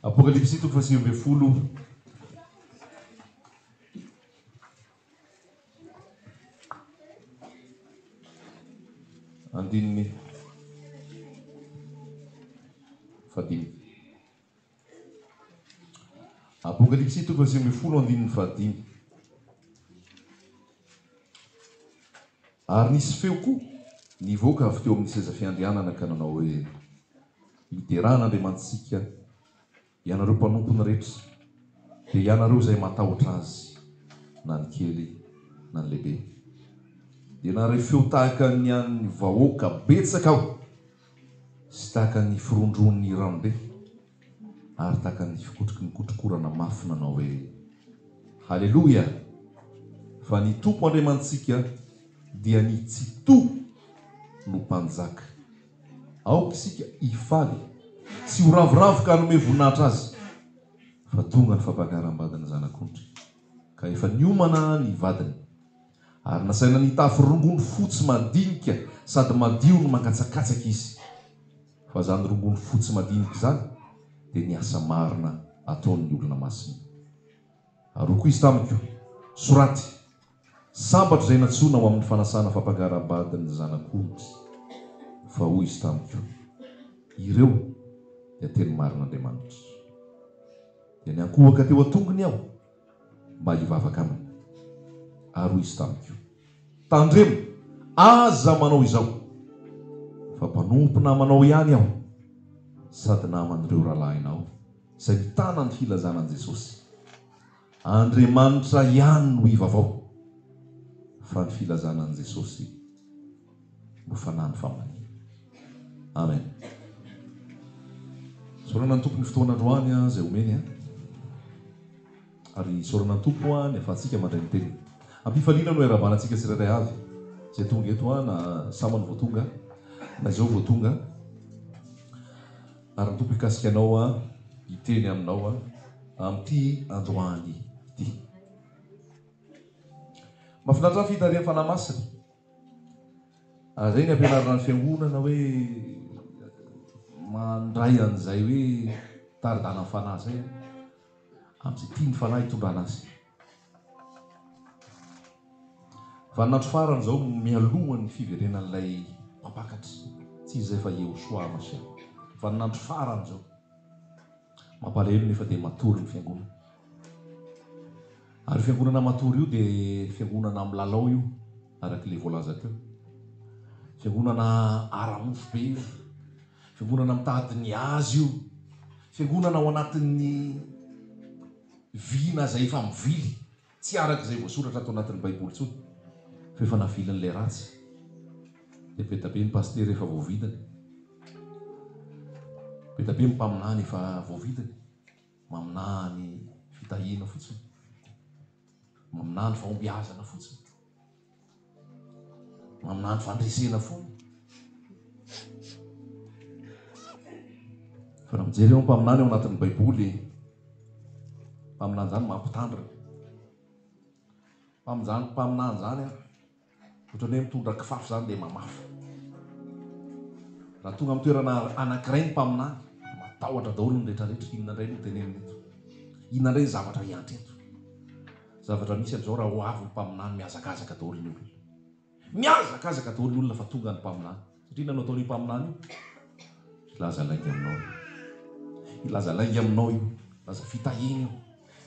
Apokalypsy toko faha 19. Andininy fahadimy. Apokalypsy toko faha 19 andininy fahadimy. Ary nisy feo koa nivoaka avy teo amin'ny seza fiandrianana ka nanao hoe, Miderà an'Andriamanitsika, ianareo mpanompony rehetra, dia ianareo izay matahotra Azy, na ny kely na ny lehibe. Dia naharay feo tahaka ny an'ny vahoaka betsaka aho, sy tahaka ny firondron'ny ranobe, ary tahaka ny fikotroky ny kotrokorana mafy nanao hoe, Haleloia! Fa ny Tompo Andriamanitsika dia ny Tsitoha no Mpanjaka. Aoka isika hifaly sy ho ravoravo ka hanome voninahitra Azy, fa tonga ny fampakaram-badin'ny Zanak'ondry, ka efa niomana ny vadiny. Ary nasaina nitafy rongony fotsy madinika sady madio no mangatsakatsaka izy. Fa izany rongony fotsy madinika izany dia ny asa marina ataon'ny olona masina. Ary hoy koa izy tamiko, Soraty, Sambatra izay nantsoina ho amin'ny fanasana fampangaram-badin'ny Zanak'ondry. Fa hoy izy tamiko, Ireo dia teny marin'Andriamanitra. Dia niankohoka teo an-tongony aho mba hivavaka aminy. Ary hoy izy tamiko, Tandremo, aza manao izao, fa mpanompo namanao ihany aho, sady naman'ireo rahalahinao izay mitana ny filazana an'i Jesosy. Andriamanitra ihany no ivavao, fa ny filazana an'i Jesosy no fanahy ny faminaniana. Amen. Isaorana ny Tompo ny fotoana androany izay omeny ary isaorana ny Tompo ny afahantsika mandray ny teniny. Ampifaliana no iarahabana antsika tsirairay avy izay tonga eto na sambany vao tonga na izao vao tonga. Ary ny Tompo hikasika anao hiteny aminao amin'ity androany ity. Mahafinaritra ny fitarihan'ny Fanahy Masina. Ary izay ny ampianarina ny fiangonana hoe mandray an'izay hoe tari-dalan'ny Fanahy izay amin'izay tian'ny Fanahy hitondrana azy. Vaninandro farany izao mialohan'ny fiverenan'ilay mpampakatra, tsy iza izay fa Yehoshuah Mashiach. Vaninandro farany izao. Mampalahelo nefa dia matory ny fiangonana. Ary io fiangonana matory io dia fiangonana milalao io, araka ilay voalaza teo. Fiangonana ara-nofo be io. Fiangonana mitady ny azy io. Fiangonana ao anatin'ny vina izay efa mivily, tsy araka izay voasoratra ato anatin'ny Baiboly intsony, fa efa navilin'ilay ratsy. Dia be dia be ny pasitera efa voavidiny. Be dia be ny mpaminany efa voavidiny. Maminany fitahiana fotsiny. Maminany fahombiazana fotsiny. Maminany fandresena foana. Fa raha mijery eo mpaminany ao anatin'ny Baiboly, mpaminany izany mampitandrina. Mpaminany mpaminany izany an, ohatran'ny hoe mitondra kifafa izany dia mamafa. Raha tonga amin'ny toerana anankiray ny mpaminany, matahotra daholo ny rehetrarehetra, inona indray no tenenina eto? Inona indray ny zavatra hiantra eto? Zavatra misy amin'izao raha ho avy ny mpaminany mihazakazaka daholo ny olona. Mihazakazaka daholo ny olona fa tonga ny mpaminany. Satria inona no ataon'io mpaminany io? Hilaza lainga aminao io. Hilaza lainga aminao io. Hilaza fitahiana io.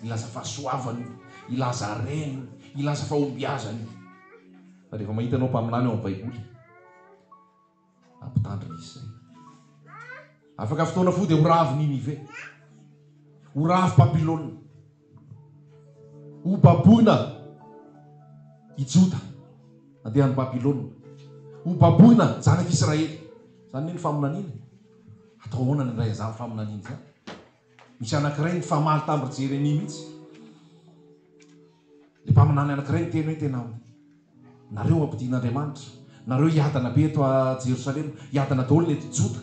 Hilaza fahasoavana io. Hilaza harena io. Hilaza fahombiazana io. Fa rehefa mahita anao mpaminany ao amin'ny Baiboly, Hampitandrina izy izay. Afaka fotoana fohy dia ho ravo Ninive. Ho ravo Babylona. Ho baboina i Joda. Handeha any Babylona. Ho baboina zanak'Israely. Izany anie ny faminaniana. Atao ahoana ny handray an'izany faminaniana izany? Misy anankiray nifamaly tamin'i Jeremia mihitsy. Ilay mpaminany anankiray niteny hoe tena nareo ampodian'Andriamanitra, nareo hiadana be eto a Jerosalema, hiadana daholo ny eto Joda.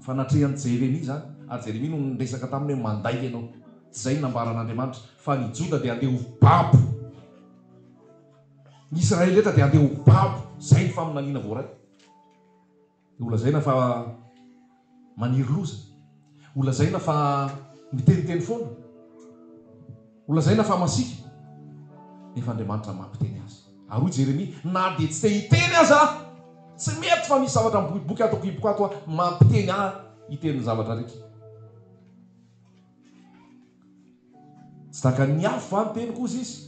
Fa natrehan'i Jeremia izany, ary Jeremia no niresaka taminy hoe mandainga ianao. Tsy izay no nambaran'Andriamanitra, fa ny Joda dia handeha ho babo. Ny Israely rehetra dia handeha ho babo. Izay ny faminaniana voaray. Dia holazaina fa maniry loza. Holazaina fa. Miteniteny foana. Ho lazaina fa masiaka, nefa Andriamanitra mampiteny azy. Ary hoy Jeremia, Na dia tsy te hiteny aza aho, tsy mety fa misy zavatra miboiboika ato an-kiboko ato aho, mampiteny ahy hiteny ny zavatra rehetra. Tsy tahaka ny afo va ny teniko, hozy izy?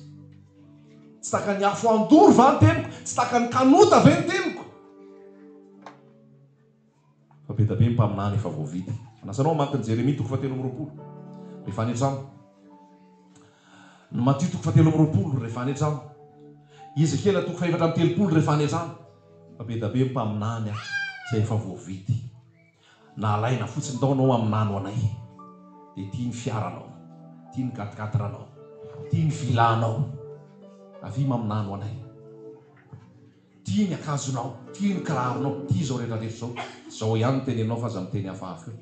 Tsy tahaka ny afo andoro va ny teniko? Tsy tahaka ny kanota ve ny teniko? Fa be da be ny mpaminany efa voavidy. Manasa anao hamaky ny Jeremia toko fahatelo amby 20 rehefa any an-trano. Ny Matio toko fahatelo amby 20 rehefa any an-trano. Ezekiela toko faha-34 rehefa any an-trano. Fa be da be ny mpaminany izay efa voavidy. Na alaina fotsiny tao anao haminany ho anay. Dia ity ny fiaranao, ity ny quatre-quatre-nao, ity ny villa-nao. Avia maminany ho anay. Tia ny akanjonao, tia ny kiraronao, tia izao rehetra rehetra izao. Izao ihany no teneninao fa aza miteny hafahafa eo.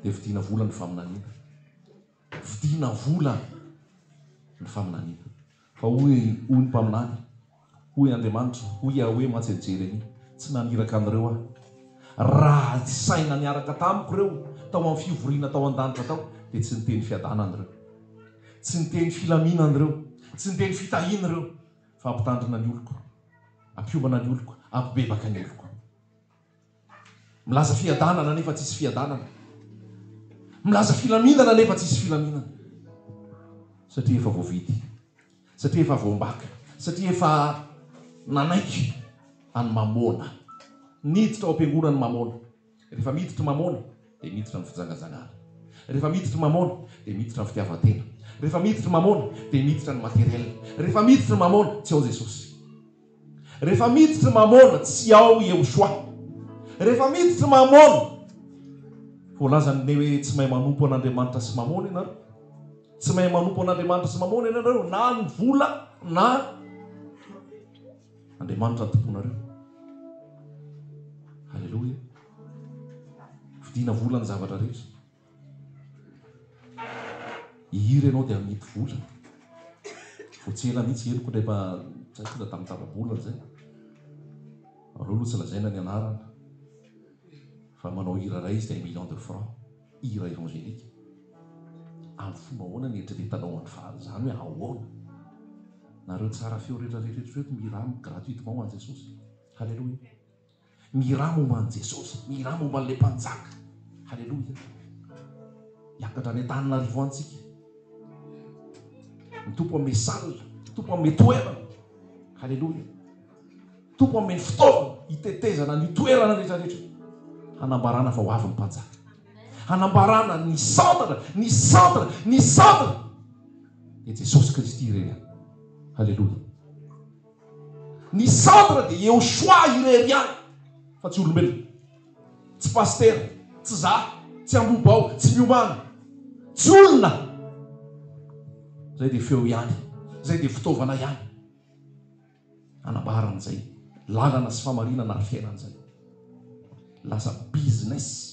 Dia vidiana vola ny faminaniana. Vidiana vola ny faminaniana. Fa hoy hoy ny mpaminany, hoy Andriamanitra, hoy Yahweh mantsy an'i Jeremia, tsy naniraka an'ireo aho. Raha saina niaraka tamiko ireo tao amin'ny fivoriana tao an-danitra tao, dia tsy niteny fiadanana ireo. Tsy niteny filaminana ireo, tsy niteny fitahiana ireo, fa hampitandrina ny oloko, hampiomana ny oloko, hampibebaka ny oloko. Milaza fiadanana nefa tsisy fiadanana. Milaza filaminana nefa tsisy filaminana. Satria efa voavidy, satria efa voambaka, satria efa nanaiky an'i Mamôna. Niditra ao am-piangonan'i Mamôna. Rehefa miditra mamôna dia miditra ny fijangajangana. Rehefa miditra mamôna dia miditra ny fitiavan-tena. Rehefa miditra mamôna dia miditra ny matériel. Rehefa miditra mamôna tsy ao Jesosy. Rehefa miditra mamôna tsy ao Yehoshoa. Rehefa miditra mamôna, voalazan'ny ne hoe tsy mahay manompo an'Andriamanitra sy mamôna ianareo. Tsy mahay manompo an'Andriamanitra sy mamôna ianareo na ny vola na Andriamanitra ny tomponareo. Aleloia. Vidiana vola ny zavatra rehetra. Hihira ianao dia amidy vola. Vao tsy ela mihitsy henoko indray mba tsy haiko na tamin'ny tapa-bolana izay. Aleo aloha tsy lazaina ny anarana. Fa manao hira iray izy dia un million de francs. Hira évangélique. Amin'ny fomba ahoana ny eritreretanao an'ny fa izany hoe ahoana? Nareo tsara feo rehetra rehetra eto reto mihirà gratuitement ho an'i Jesosy. Haleloia. Mihirà momba an'i Jesosy, mihirà momba an'ilay Mpanjaka. Haleloia. Hiakatra any Antananarivo any tsika. Ny Tompo hanome salle, ny Tompo hanome toerana. Haleloia. Tompo hanome ny fitaovana hitetezana an'io toerana rehetra rehetra io. Hanambarana fa ho avy ny Mpanjaka. Hanambarana ny centre, ny centre, ny centre. Dia Jesosy Kristy irery ihany. Haleloia. Ny centre dia Yehoshua irery ihany fa tsy olombelona. Tsy pasitera, tsy za, tsy Ambohibao, tsy miomana, tsy olona. Zay dia feo ihany, zay dia fitaovana ihany. Hanambara an'izay lalana sy famarinana ary fiainana izay. Lasa business.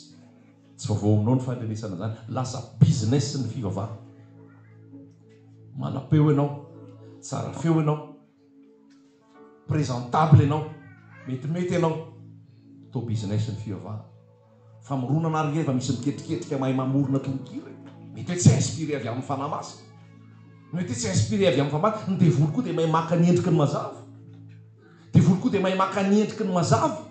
Tsy vaovao aminao ny fandrenesana izany. Lasa business ny fivavahana. Manam-peo ianao, tsara feo ianao, présentable ianao, metimety ianao. Atao business ny fivavahana. Famoronana ary efa misy miketriketrika mahay mamorona tononkira e. Mety hoe tsy inspiré avy amin'ny Fanahy Masina. Mety hoe tsy inspiré avy amin'ny Fanahy Masina. Ny devoly koa dia mahay maka ny endriky ny mazava. Devoly koa dia mahay maka ny endriky ny mazava.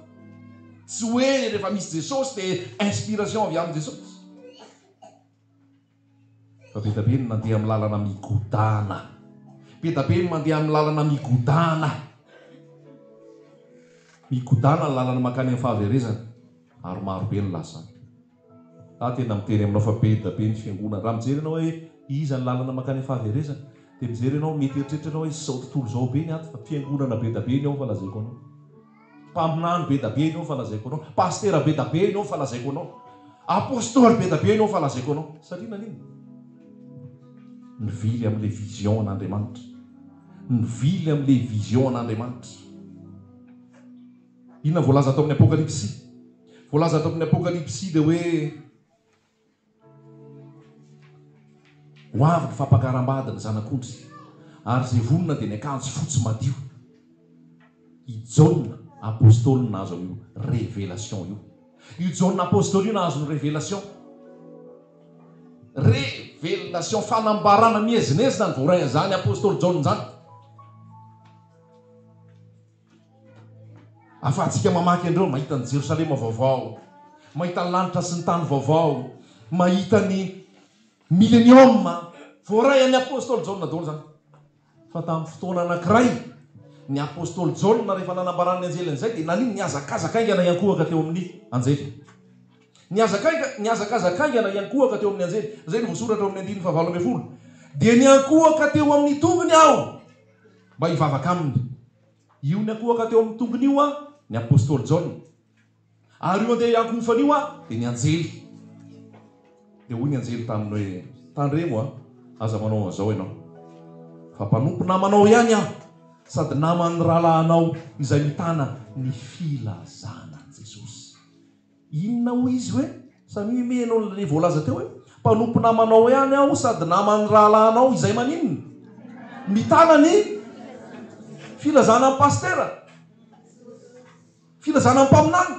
Tsy hoe rehefa misy Jesosy dia inspiration avy amin'i Jesosy. Fa be da be ny nandeha amin'ny lalana migodàna. Be da be ny mandeha amin'ny lalana migodàna. Migodàna ny lalana mankany amin'ny fahaverezana, ary maro be ny lasa any. Za tena miteny aminao fa be da be ny fiangonana. Raha mijery ianao hoe iza ny lalana mankany amin'ny fahaverezana, dia mijery ianao, mety hieritreritra ianao hoe izao tontolo izao be ny ato, fa fiangonana be da be ny ao fa lazaiko anao. Mpaminany be da be ianao fa lazaiko anao. Pasitera be da be ianao fa lazaiko anao. Apostoly be da be ianao fa lazaiko anao. Satria naninona? Nivily amin'ilay vision an'Andriamanitra. Nivily amin'ilay vision an'Andriamanitra. Inona voalaza ato amin'ny Apokalypsy? Voalaza ato amin'ny Apokalypsy dia hoe Ho avy ny fampakaram-bady ny Zanak'ondry, ary izay vonona dia niakanjo fotsy madio. I Jaona apostoly no nahazo an'io révélation io. Io Jaona Apostoly io nahazo ny révélation. Révélation, fanambarana miezinezina ny voarain'izany Apostoly Jaona izany. Ahafahantsika mamaky an'ireo, mahita an'i Jerosalema vaovao, mahita ny lanitra sy ny tany vaovao, mahita ny Milenioma. Voaray an'ny Apostoly Jaona daholo izany. Fa tamin'ny fotoana anankiray, ny Apostoly Jaona rehefa nanambaran'ny anjely an'izay dia nanino? Nihazakazaka haingana hiankohoka teo amin'ny anjely. Nihazakazaka haingana hiankohoka teo amin'ny anjely. Izay no voasoratra ao amin'ny andininy fahavalo ambinifolo. Dia niankohoka teo amin'ny tongony aho mba hivavaka aminy. Io niankohoka teo amin'ny tongony io ny Apostoly Jaona. Ary io andeha hiankohofana io dia ny anjely. Dia hoy ny anjely taminy hoe, Tandremo a, aza manao an'izao ianao, fa mpanompo namanao ihany aho, sady naman'ny rahalahinao izay mitana ny filazana an'i Jesosy. Inona hoy izy hoe? Samia miheno an'ilay voalaza teo hoe, Mpanompo namanao ihany aho sady naman'ny rahalahinao izay maninona? Mitana ny filazana an'i Pasitera. Filazana ny mpaminany.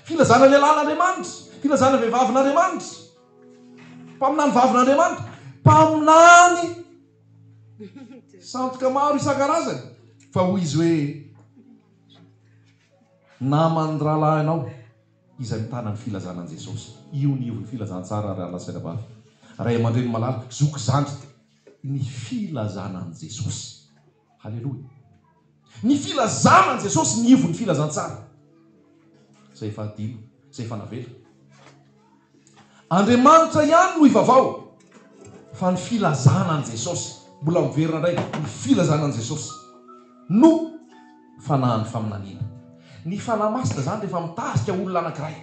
Filazana lehilahin'Andriamanitra. Filazana vehivavin'Andriamanitra. Mpaminany vavin'Andriamanitra. Mpaminany sandoka maro isan-karazany. Fa hoy izy hoe, Naman'ny rahalahinao izay mitana ny filazana an'i Jesosy. Io ny ivon'ny filazantsara rahalahy sy anabavy. Ray aman-dreny malala, zoky zandry, ny filazana an'i Jesosy. Haleloia. Ny filazana an'i Jesosy ny ivon'ny filazantsara. Izay efa adino, izay efa navela. Andriamanitra ihany no ivavao fa ny filazana an'i Jesosy, mbola miverina indray, ny filazana an'i Jesosy no fanahin'ny faminaniana. Ny Fanahy Masina izany rehefa mitarika olona anankiray,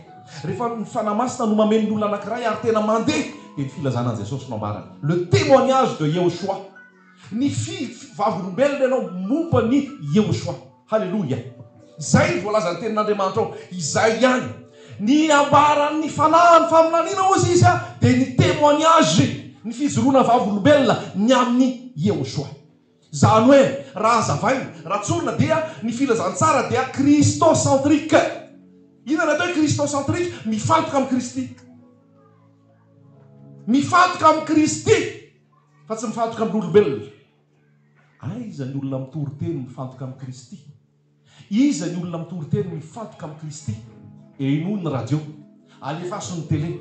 rehefa ny Fanahy Masina no mameno ny olona anankiray ary tena mandeha, dia ny filazana an'i Jesosy no ambarany. Le témoignage de Yehoshoa. Ny fi, vavolombelona ianao momba an'i Yehoshoa. Haleloia! Izay no voalazan'ny Tenin'Andriamanitra ao. Izay ihany. Ny ambaran'ny Fanahy ny faminaniana, hozy izy, dia ny témoignage, ny fijoroana vavolombelona ny amin'i Yehoshoa. Izany hoe, raha hazavaina, raha tsorina dia ny filazantsara dia christocentrique. Inona ny atao hoe christocentrique? Mifantoka amin'i Kristy. Mifantoka amin'i Kristy. Fa tsy mifantoka amin'olombelona. Aiza ny olona mitory teny mifantoka amin'i Kristy? Iza ny olona mitory teny mifantoka amin'i Kristy? Henoy ny radio. Alefaso ny télé.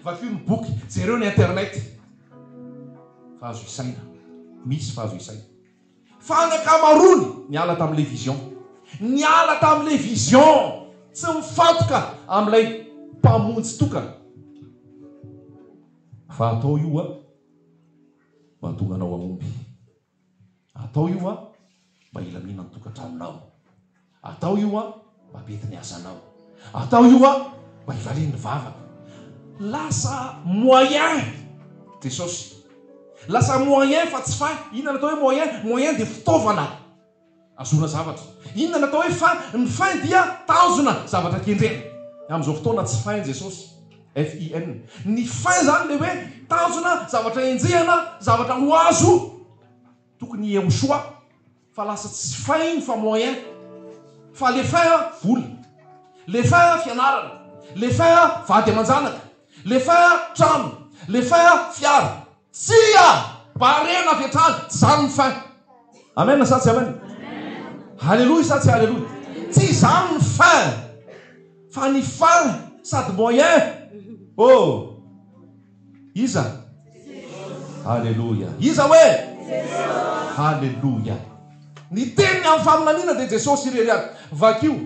Vakio ny boky. Jereo ny internet. Fa azo isaina. Misy fa azo isaina. Fa ny ankamaroany niala tamin'ilay vision. Niala tamin'ilay vision. Tsy mifantoka amin'ilay Mpamonjy tokana. Fa atao io a. Mba hahatonga anao hahomby. Atao io a. Mba hilamina ny tokantranonao. Atao io a. Mba hampety ny asanao. Atao io a. Mba hivalian'ny vavaka. Lasa moyen Jesosy. Lasa moyen fa tsy fin. Inona no atao hoe moyen? Moyen dia fitaovana. Ahazoana zavatra. Inona no atao hoe fin? Ny fin dia tanjona, zavatra kendrena. Amin'izao fotoana tsy fin Jesosy. FIN. Ny fin izany ilay hoe tanjona, zavatra enjehana, zavatra ho azo. Tokony Yehoshua. Fa lasa tsy fin iny fa moyen. Fa le fin an, vola. Le fin an, fianarana. Le fin an, vady aman-janaka. Le fin an, trano. Le fin an, fiara. Tsia! Barena avy hatrany, tsy izany ny fin. Amen sa tsy amen? Haleloia sa tsy haleloia? Tsy izany ny fin, fa ny fin sady moyen. Oh! Iza? Haleloia. Iza hoe? Haleloia. Ny teniny amin'ny faminaniana dia Jesosy irery ihany. Vakio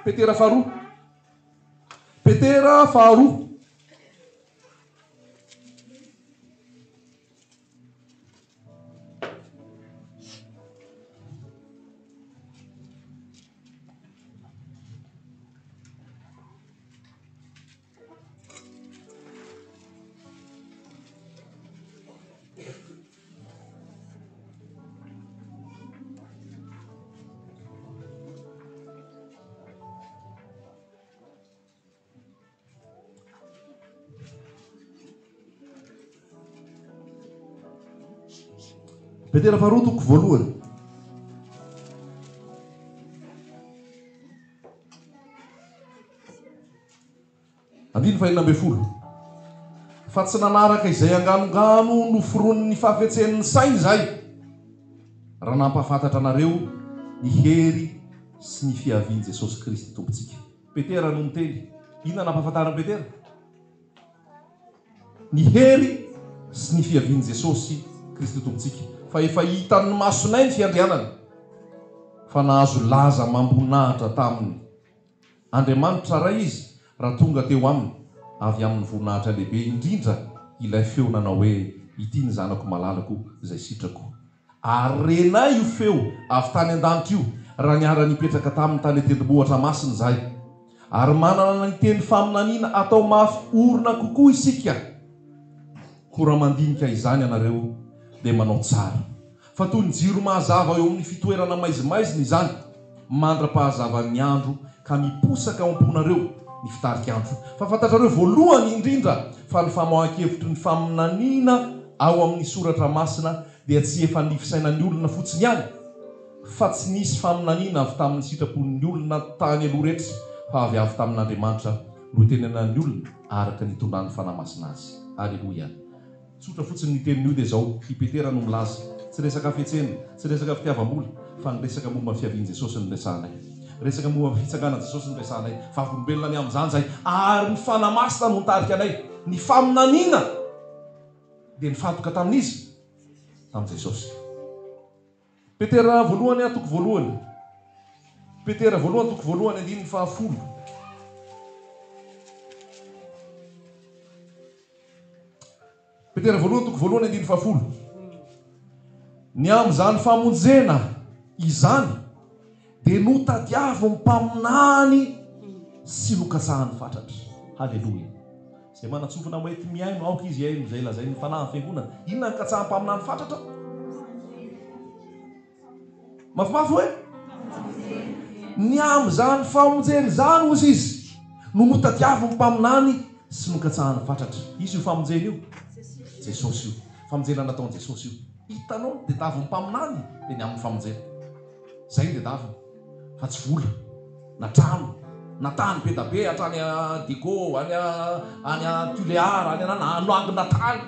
Petera faharoa. Petera faharoa. Petera faharoa toko voalohany. Andininy fahenina ambin'ny folo. Fa tsy nanaraka izay anganongano noforonin'ny fahafetsen'ny sainy izahay, raha nampahafantatra anareo ny hery sy ny fiavian'i Jesosy Kristy Tompontsika. Petera no niteny. Inona nampahafantarin'i Petera? Ny hery sy ny fiavian'i Jesosy Kristy Tompontsika. Fa efa hitan'ny masonay ny fiandrianany, fa nahazo laza amam-boninahitra taminy. Andriamanitra Ray izy raha tonga teo aminy avy amin'ny voninahitra lehibe indrindra ilay feo nanao hoe, Ity ny Zanako malalako izay sitrako. Ary renay io feo avy tany an-danitra io raha niara-nipetraka taminy tany an-tendrombohitra masina izahay. Ary manana ny teny faminaniana atao mafy orina kokoa isika. Koa raha mandinika izany ianareo dia manao tsara. Fa toy ny jiro mahazava eo amin'ny fitoerana maizimaizina izany, mandra-pahazavan'ny andro ka miposaka ao am-ponareo ny fitarik'andro. Fa fantatrareo voalohany indrindra fa ny famoahan-kevitry ny faminaniana ao amin'ny Soratra Masina dia tsy efa ny fisainan'ny olona fotsiny ihany, fa tsy nisy faminaniana avy tamin'ny sitrapon'ny olona tany aloha rehetra, fa avy avy tamin'Andriamanitra no itenenan'ny olona araka ny itondran'ny Fanahy Masina azy. Aleloia! Tsotra fotsiny ny tenin'io dia izao, i Petera no milaza, tsy resaka hafetsena, tsy resaka fitiavam-bola, fa ny resaka momba ny fiavian'i Jesosy no resahanay. Resaka momba ny fitsanganan'i Jesosy no resahanay. Vavolombelona ny amin'izany izahay, ary ny Fanahy Masina no nitarika anay. Ny faminaniana dia nifantoka tamin'iza? Tamin'i Jesosy. Petera voalohany toko voalohany. Petera voalohany toko voalohany andininy fahafolo. Petera voalohany toko voalohany andininy fahafolo. Ny amin'izany famonjena izany dia notadiavin'ny mpaminany sy nokatsahany fatratra. Haleloia. Izay manan-tsofina hoety mihaino, aoka izy hihaino izay lazain'ny Fanahy amin'ny fiangonana. Inona ny katsahan'ny mpaminany fatratra? Mafimafy hoe? Ny amin'izany famonjena izany, hozy izy, no notadiavin'ny mpaminany sy nokatsahany fatratra. Iza io famonjena io? Jesosy io. Famonjena nataon'i Jesosy io. Hitanao, ny tadiavin'ny mpaminany dia ny amin'ny famonjena. Izay no tadiaviny, fa tsy vola, na trano, na tany be da be hatrany Diego, any any Tulear, any na hanangona tany.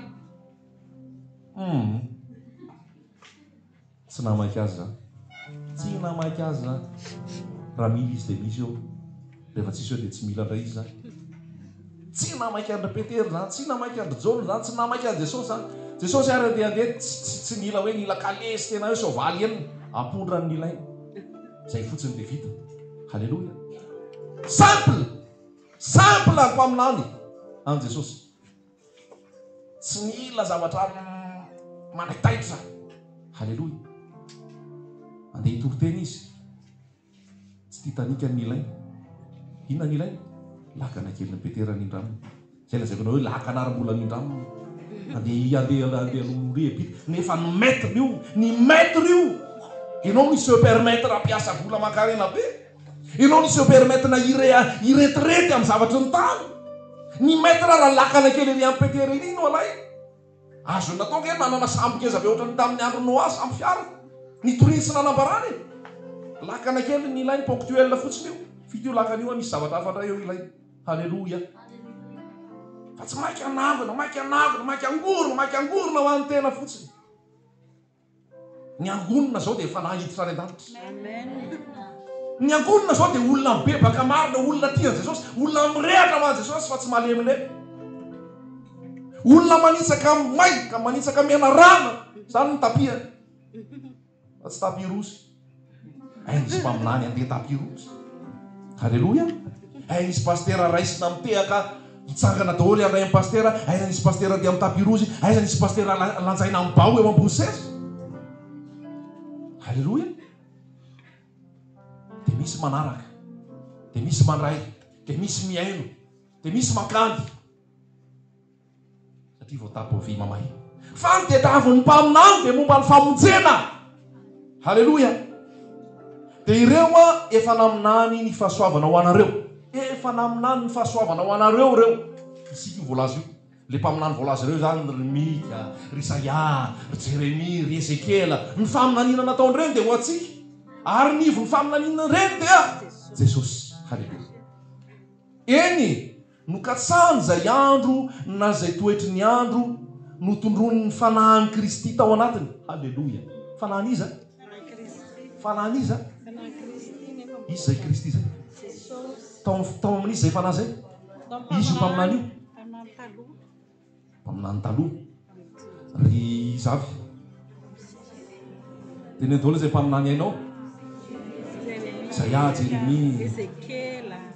Hum. Tsy nahamaika azy izany. Tsy nahamaika azy izany. Raha mila izy dia misy eo. Rehefa tsisy eo dia tsy mila indray izy izany. Tsy nahamaika an-dry Petera izany, tsy nahamaika an-dry Jaona izany, tsy nahamaika an'i Jesosy izany. Jesosy ary andeha handeha tsy tsy tsy nila hoe nila kalesy tena hoe soavaly enina. Ampondra no nilainy. Izay fotsiny dia vita. Haleloia. Simple! Simple ny mpaminany an'i Jesosy. Tsy mila zavatra manaitaitra. Haleloia. Andeha hitory teny izy. Tsy Titanic no ilaina. Inona no ilaina? Lakana kelin'i Petera nindramina. Izay lazaiko anao hoe lakana ary mbola nindramina. Andeha andeha andeha loloria epita. Nefa ny maître io, ny maître io. Ianao mi se permettre hampiasa vola aman-karena be. Ianao mi se permettre hiretirety amin'ny zavatry ny tany. Ny maître raha lakana kely ery amin'i Petera ery no alainy. Azony natao ange nanana sambo ngeza be ohatran'ny tamin'ny andron'i Noa, sambo fiara. Nitoriany sy nanambarany e. Lakana kely ny ilainy, ponctuel fotsiny io. F'ity io lakana io misy zavatra hafa indray eo ilainy. Haleloia. Fa tsy maika hanangona, maika hanangona, maika hangorona, maika hangorona ho an'ny tena fotsiny. Ny angonina zao dia fanahy hiditra any an-danitra. Ny angonina zao dia olona mibebaka marina, olona tia an'i Jesosy, olona mirehatra ho an'i Jesosy fa tsy malemilemy. Olona manitsaka may ka manitsaka menarana, zany ny tapihany. Fa tsy tapis rouge. Hay nisy mpaminany andeha tapis rouge. Alléluia. Hay nisy pasitera raisina mitehaka hitsangana daholo handray amin'ny pasitera. Aiza nisy pasitera andeha amin'ny tapis rouge. Aiza nisy pasitera lanjaina amin'ny bao eo ambony seza. Alléluia. Dia misy manaraka. Dia misy mandray. Dia misy mihaino. Dia misy mankany. Satria voatabo vy mamay. Fa ny tediavin'ny mpaminany dia momba ny famonjena. Haleloia. Dia ireo efa naminany ny fahasoavana ho anareo. Efa naminany ny fahasoavana ho anareo ireo. Isika io voalaza io. Ilay mpaminany voalaza ireo izany ry Mika, ry Isaia, ry Jeremia, ry Ezekiela. Ny faminaniana nataon'ireny dia ho antsika. Ary ny ivon'ny faminaniana ireny dia Jesosy. Haleloia. Eny. Nokatsahany izay andro na izay toetry ny andro notondroin'ny Fanahin'i Kristy tao anatiny. Haleloia! Fanahin'iza? Fanahin'iza? Iza izay Kristy izay? Tao, tao amin'iza izay Fanahy izay? Iza io mpaminany io? Mpaminany taloha. Ry iza avy? Teneno daholo izay mpaminany hainao. Isaia, Jeremia.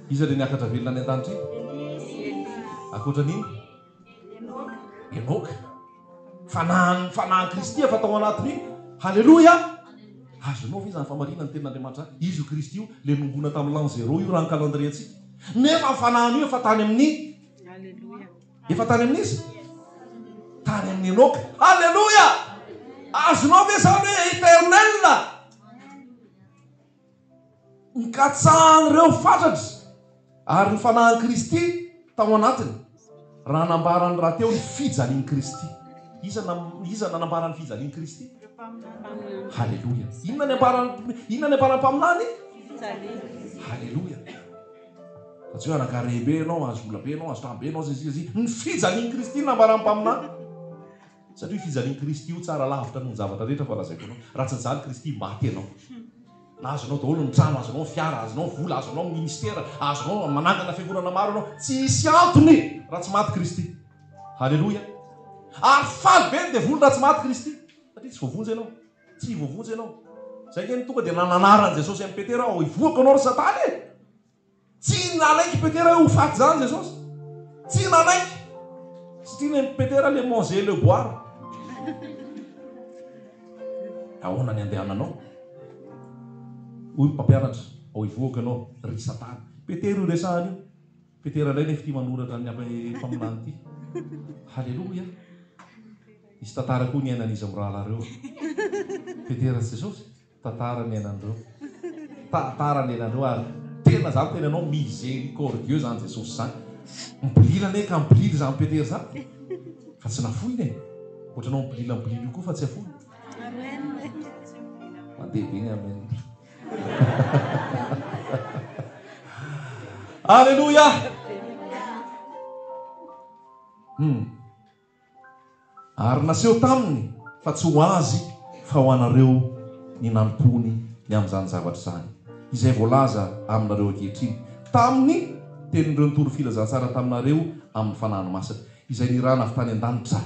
Iza ilay niakatra velona any an-danitra iny? Ankoatra an'iny? Enoka. Fanahin'ny fanahin'i Kristy efa tao anatin'iny. Haleloia! Azonao ve izany famarinan'ny tenin'Andriamanitra izany? Izy io Kristy io, ilay nongona tamin'ny l'an zéro io raha ny calendrier-ntsika. Nefa ny fanahiny io efa tany amin'ny Efa tany amin'iza? Tany amin'i Enoka. Haleloia! Azonao ve izany hoe éternel? Nikatsahan'ireo fatratra ary ny fanahin'i Kristy tao anatiny raha nambarany rahateo ny fijalian'i Kristy. Iza na iza nanambara ny fijalian'i Kristy? Haleloia! Inona ny ambaran'ny inona ny ambaran'ny mpaminany? Haleloia! Fa tsy hoe anankarem be ianao, hahazo vola be ianao, hahazo trano be ianao, sy ny sisa sy ny fijalian'i Kristy no nambaran'ny mpaminany. Satria io fijalian'i Kristy io tsara lavitra noho ny zavatra rehetra fa lazaiko anao, raha tsy nijaly Kristy, maty ianao. Na azonao daholo ny trano, azonao ny fiara, azonao ny vola, azonao ny ministera, azonao manangana fiangonana maro ianao, tsy hisy antony raha tsy maty Kristy. Haleloia. Ary faly be ny devoly raha tsy maty Kristy, satria tsy voavonjy ianao. Tsy voavonjy ianao. Izay ange no tonga dia nananaran'i Jesosy an'i Petera, ao hivoaka anao ry Satana e! Tsy nanaiky Petera hoe ho faty izany Jesosy. Tsy nanaiky. Satria ny an'i Petera le manger le boire. Ahoana ny andehananao? Hoy ny mpampianatra, ao hivoaka ianao ry Satana. Petera io resahana io. Petera indray nefa ity manoratra ny mpaminany ity. Haleloia. Misy tantara koa niainan'izy mirahalahy ireo. Petera sy Jesosy. Tantara niainan'ireo. Tantara niainan'ireo ary tena za miteny anao miséricordieux zany Jesosy zany. Mibolila anie ka mibolila izany Petera izany fa tsy nafoiny e. Ohatranao mibolila mibolila io koa fa tsy afoiny. Mandeha be ny amen. Alléluia. Hmm. Ary naseho taminy fa tsy ho azy fa ho anareo ny nanompoany ny amin'izany zavatra izany, izay voalaza aminareo ankehitriny, tamin'ny tenin'ireo nitory filazantsara taminareo amin'ny Fanahiny Masina, izay nirahana avy tany an-danitra.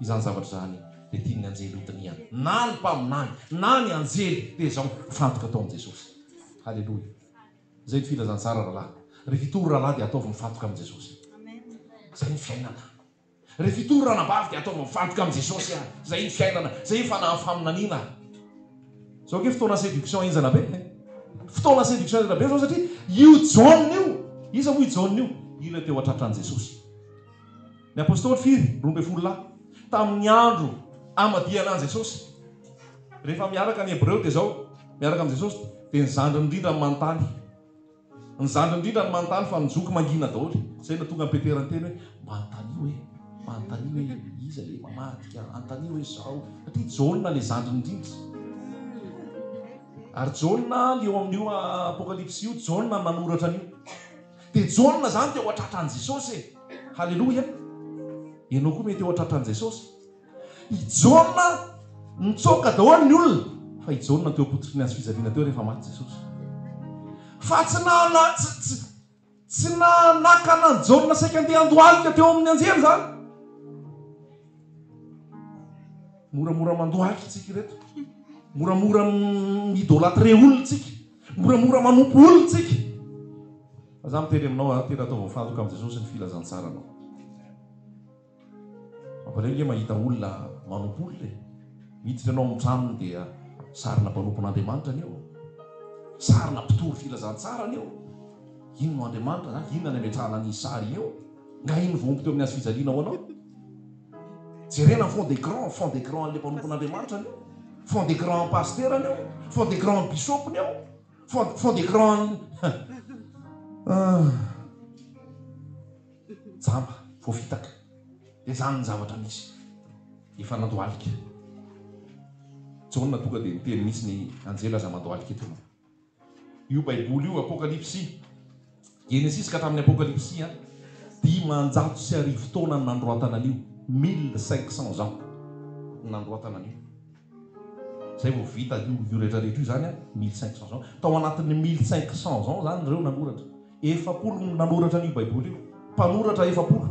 Izany zavatra izany dia tian'ny anjely hodinihana. Na ny mpaminany, na ny anjely, dia izao, mifantoka tao amin'i Jesosy. Haleloia. Izay ny filazantsara, rahalahy. Rehefa hitory, rahalahy, dia ataovy mifantoka amin'i Jesosy. Izay ny fiainana. Rehefa hitory ranabavy dia ataovy mifantoka amin'i Jesosy ary. Zay ny fiainana, zay ny fanahin'ny faminaniana. Zao ange fotoana séduction henjana be e. Fotoana séduction henjana be zao satria io Jaona io, iza moa io Jaona io? Io ilay teo an-tratran'i Jesosy. Ny apostoly firy? 12 lahy. Tamin'ny andro hamadihana an'i Jesosy. Rehefa miaraka ny Hebreo dia zao, miaraka amin'i Jesosy dia ny zandriny indrindra no manontany. Ny zandriny indrindra no manontany fa ny zoky mangina daholo. Zay no tonga an'i Petera niteny hoe, mba anontanio e, mba anontanio hoe iza le mamadika, anontanio hoe zao. Satria Jaona le zandriny indrindra. Ary Jaona le eo amin'io Apokalypsy io, Jaona no nanoratra an'io. Dia Jaona zany teo an-tratran'i Jesosy e. Haleloia. Ianao koa mety eo an-tratran'i Jesosy. I Jaona nitsoaka daholo ny olona fa i Jaona teo am-pototry ny hazo fijaliana teo rehefa maty Jesosy. Fa tsy nana tsy tsy tsy nanakana an'i Jaona saika andeha handohalika teo amin'ny anjely izany. Moramora mandohalika tsika ireto. Moramora mi-idolâtre olona tsika. Moramora manompo olona tsika. Fa za miteny aminao, tena ataovy mifantoka amin'i Jesosy ny filazantsaranao. Mampalahelo nge mahita olona manompo olona e! Miditra ianao amin'ny tranony dia sarina mpanompon'Andriamanitra anie eo. Sarina mpitory filazantsara anie eo. Inona no Andriamanitra zany? Inona ny ametrahana an'iny sary iny eo? Nga iny voaomby teo amin'ny hazo fijaliana ho anao? Jerena ny fond d'écran, fond d'écran an'ilay mpanompon'Andriamanitra anie eo. Fond d'écran an'ny pasitera anie eo. Fond d'écran an'ny bishop anie eo. Fond, fond d'écran an'ny... Ah. Jamba, voafitaka. Dia izany ny zavatra misy. Efa nandohalika. Jaona tonga dia niteny mihitsy ny anjely aza mandohalika eto ianao. Io baiboly io, Apokalypsy, Genesisy ka hatramin'ny Apokalypsy an. 1500 taona ny nanoratana an'io, 1500 ans ny nanoratana an'io. Zay vao vita io io rehetra rehetra io zany an, 1500 ans. Tao anatin'ny 1500 ans zany ireo nanoratra. 40 no nanoratra an'io baiboly io. Mpanoratra 40.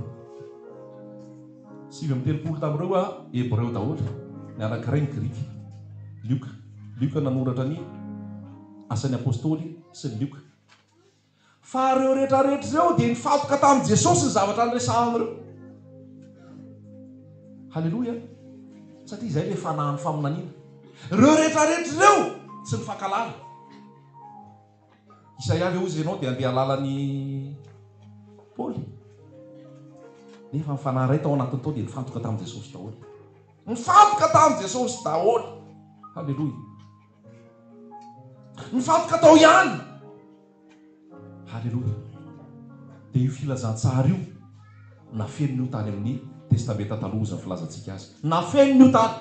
39 tamin'ireo a hebreo daholo, ny anankiray ny grika. Lioka. Lioka nanoratra ny Asan'ny Apostoly sy ny Lioka. Fa ireo rehetra rehetra ireo dia nifantoka tamin'i Jesosy ny zavatra niresahany ireo. Haleloia! Satria izay ilay fanahin'ny faminaniana. Ireo rehetra rehetra ireo tsy nifankahalala. Isaia ve hozy ianao dia handeha alalan'i Paoly? Nefa ny fanahy iray tao anatiny tao dia nifantoka tamin'i Jesosy daholo. Nifantoka tamin'i Jesosy daholo. Haleloia! Nifantoka tao ihany. Haleloia. Dia io filazantsara io nafenina io tany amin'ny Testamenta Taloha izany filazantsika azy. Nafenina io tany.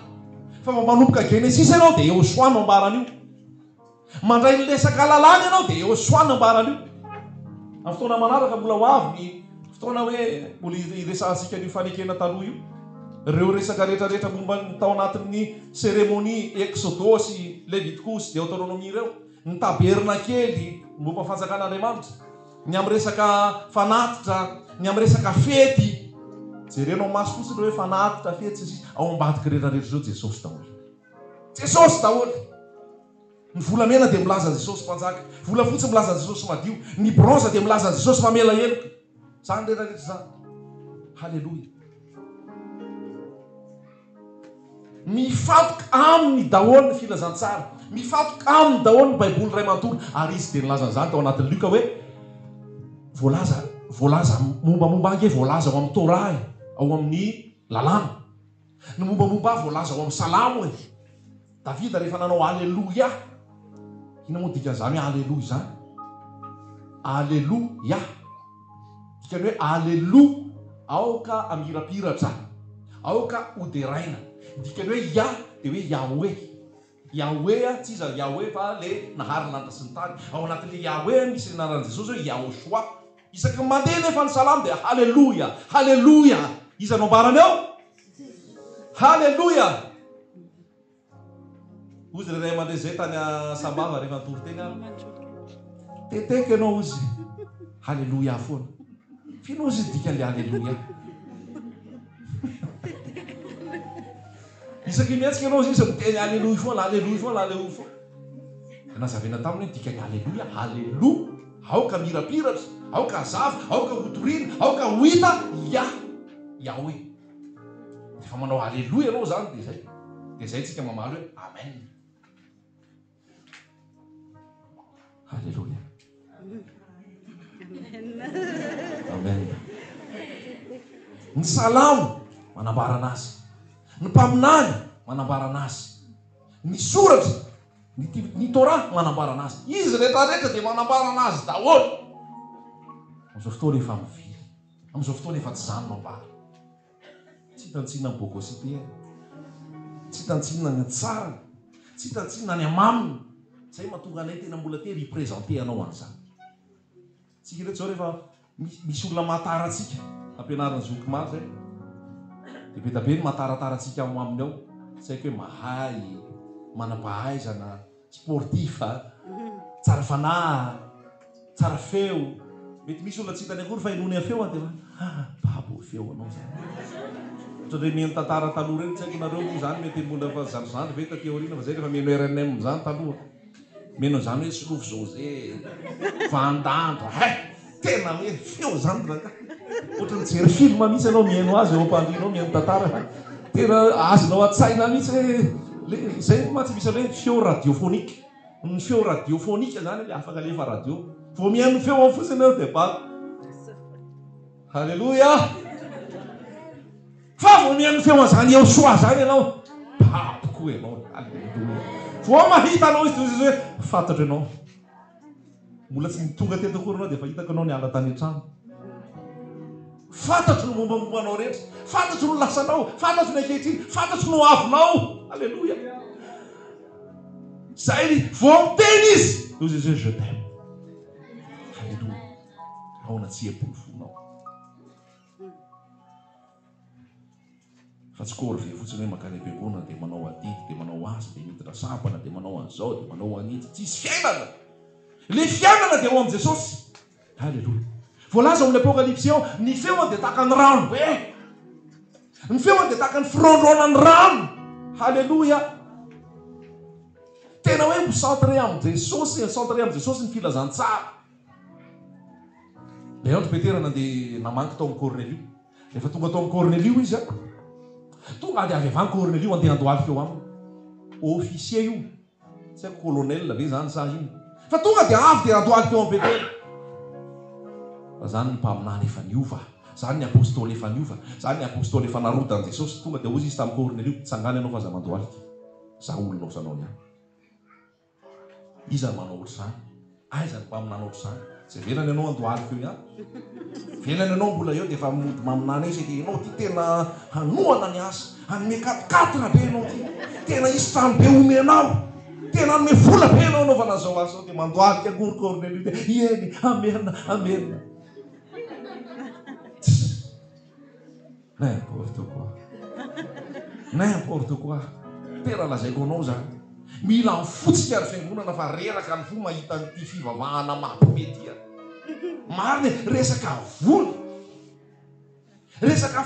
Fa vao manomboka Genesisy ianao dia Yehosua no ambaran'io. Mandray ny resaka lalàna ianao dia Yehosua no ambaran'io. Amin'ny fotoana manaraka mbola ho avy ny fotoana hoe mbola hiresahantsika an'io fanekena taloha io. Ireo resaka rehetra rehetra momba ny tao anatin'ny seremonia Eksodosy, Levitikosy, Deoteronomia ireo, ny tabernakely, ny momba ny fanjakan'Andriamanitra, ny amin'ny resaka fanatitra, ny amin'ny resaka fety. Jerenao maso fotsiny ireo hoe fanatitra, fety sy ny sisa. Ao ambadiky rehetra rehetra ireo Jesosy daholo. Jesosy daholo. Ny volamena dia milaza an'i Jesosy Mpanjaka, volafotsy milaza an'i Jesosy madio, ny bronze dia milaza an'i Jesosy mamela heloka. Izany rehetra rehetra izany. Haleloia. Mifantoka aminy daholo ny filazantsara. Mifantoka aminy daholo ny Baiboly iray manontolo. Ary izy dia nilaza an'izany tao anatin'ny Lioka hoe, voalaza, voalaza mombamomba ange voalaza ao amin'ny Torah e, ao amin'ny lalàna. Ny mombamomba ahy voalaza ao amin'ny Salamo e. Davida rehefa nanao Aleloia. Inona moa dikan'izany hoe Aleloia izany? Aleloia. Dikany hoe Aleloa, aoka hamirapiratra, aoka hoderaina. Ny dikany hoe Ia dia hoe Yahweh. Yahweh, tsy iza Yahweh fa le nahary ny lanitra sy ny tany. Ao anatin'le Yahweh misy ny anaran'i Jesosy hoe Yahoshua. Isaky ny mandeha nefa ny salamo dia Haleloia! Haleloia! Iza no ambarany ao? Haleloia! Hozy ry ray aman-dreny zay tany Sambava rehefa nitory teny aho. Teteko ianao hozy. Haleloia foana. F'inona hozy ny dikan'ilay haleloia? Isaky ny mihetsika ianao hozy izy miteny haleloia foana, haleloia foana, haleloia foana. Dia nazavaina taminy hoe ny dikan'ny haleloia, haleloa, aoka hamirapiratra, aoka hazava, aoka hotorina, aoka ho hita, Yah, Yahweh. Rehefa manao Aleloia ianao izany dia izay. Dia izay tsika mamaly hoe Amen. Aleloia. Amen. Ny salamo manambara anazy. Ny mpaminany manambara anazy. Ny soratra, ny, ny Torah manambara anazy. Izy rehetra rehetra dia manambara anazy daholo. Amin'izao fotoana efa mivily. Amin'izao fotoana efa tsy izany no ambara. Tsy hita tsinona ny bogosité e. Tsy hita tsinona ny hatsarany. Tsy hita tsinona ny hamaminy. Izay mahatonga anay tena mbola te representer anao an'izany. Tsika ireto izao rehefa misy olona mahatara antsika, ampianarin'ny zoky maro izay. Dia be dia be ny mahataratara antsika ao aminy ao. Tsy haiko hoe mahay, manam-pahaizana. Sportif a! Tsara fanahy a! Tsara feo! Mety misy olona tsy hitany akory fa henoiny feo a! Dia hoe ah! Babo feo anao zany. Ohatran'ireny mihaino tantara taloha ireny, tsy haiko nareo moa zany mety mbola efa zandrizandry ve taty aoriana fa zay rehefa mihaino rnm zany taloha. Mihaino an'izany hoe Solofo José, Vandandra, hay! Tena hoe feo zany rangahy. Ohatran'ny mijery film mihitsy ianao mihaino azy eo am-pandriana eo mihaino tantara. Tena azonao an-tsaina mihitsy hoe le izay mantsy misy hoe feo radiophonique. Ny feo radiophonique zany le afaka alefa radio. Vao mihaino feo ao fotsiny ianao dia bado. Alléluia. Fa vao mihaino feo an'izany Yehosua zany ianao, bado koa ianao. Alléluia. Vao mahita anao izy dia hoy izy hoe fantatro ianao. Mbola tsy tonga teto akory ianao dia efa hitako ianao niala tany an-trano. Fantatro ny mombamomba anao rehetra. Fantatro ny lasanao. Fantatro ny ankehitriny. Fantatro ny hoavinao. Aleloia. Zay ny vao miteny izy. Hoy Jésus, je t'aime. Aleloia. Ahoana tsy hiebono fonao. Fa tsy corvée fotsiny hoe mankany am-piangonana dia manao adidy dia manao asa dia miditra sampana dia manao an'izao dia manao an'itsy. Tsisy fiainana! Ilay fiainana dia ao amin'i Jesosy. Aleloia. Voalaza ao amin'ny Apokalypsy ao, ny feony dia tahaka ny rano be. Ny feony dia tahaka ny firaondroanan'ny rano. Haleloia. Tena hoe ho centré amin'i Jesosy, centré amin'i Jesosy ny filazantsara. Ilay andro Petera nandeha namangy tao amin'i Kornelio. Rehefa tonga tao amin'i Kornelio izy, tonga dia avy avy any Kornelio handeha handohalika eo aminy. Officier io. Tsy haiko colonel ve izany sa inona. Fa tonga dia avy dia nandohalika eo amin'i Petera. Fa izany ny mpaminany efa niova. Izany ny apostoly efa niova. Izany ny apostoly efa narodan'i Jesosy. Tonga dia hozy izy tamin'i Kornelio, Tsangano ianao fa aza mandohalika. Izaho olona ohatranao ihany. Iza no manao ohatr'izany? Aiza ny mpaminany ohatr'izany? Tsy avelany ianao handohalika eo ihany. Avelany ianao mbola eo dia efa mody maminany eo izy ianao ity tena hanohana ny asa, hanome quatre quatre be ianao ity, tena hisy trano be homenao, tena hanome vola be ianao hanaovana an'izao asa izao dia mandohalika akory Cornelio dia eny, amen, amen. N'importe quoi. N'importe quoi. Tena lazaiko anao zany. Mila mifotsika ry fiangonana fa reraka ny fo mahita an'ity fivavahana mampime ty a. Marina e, resaka vola. Resaka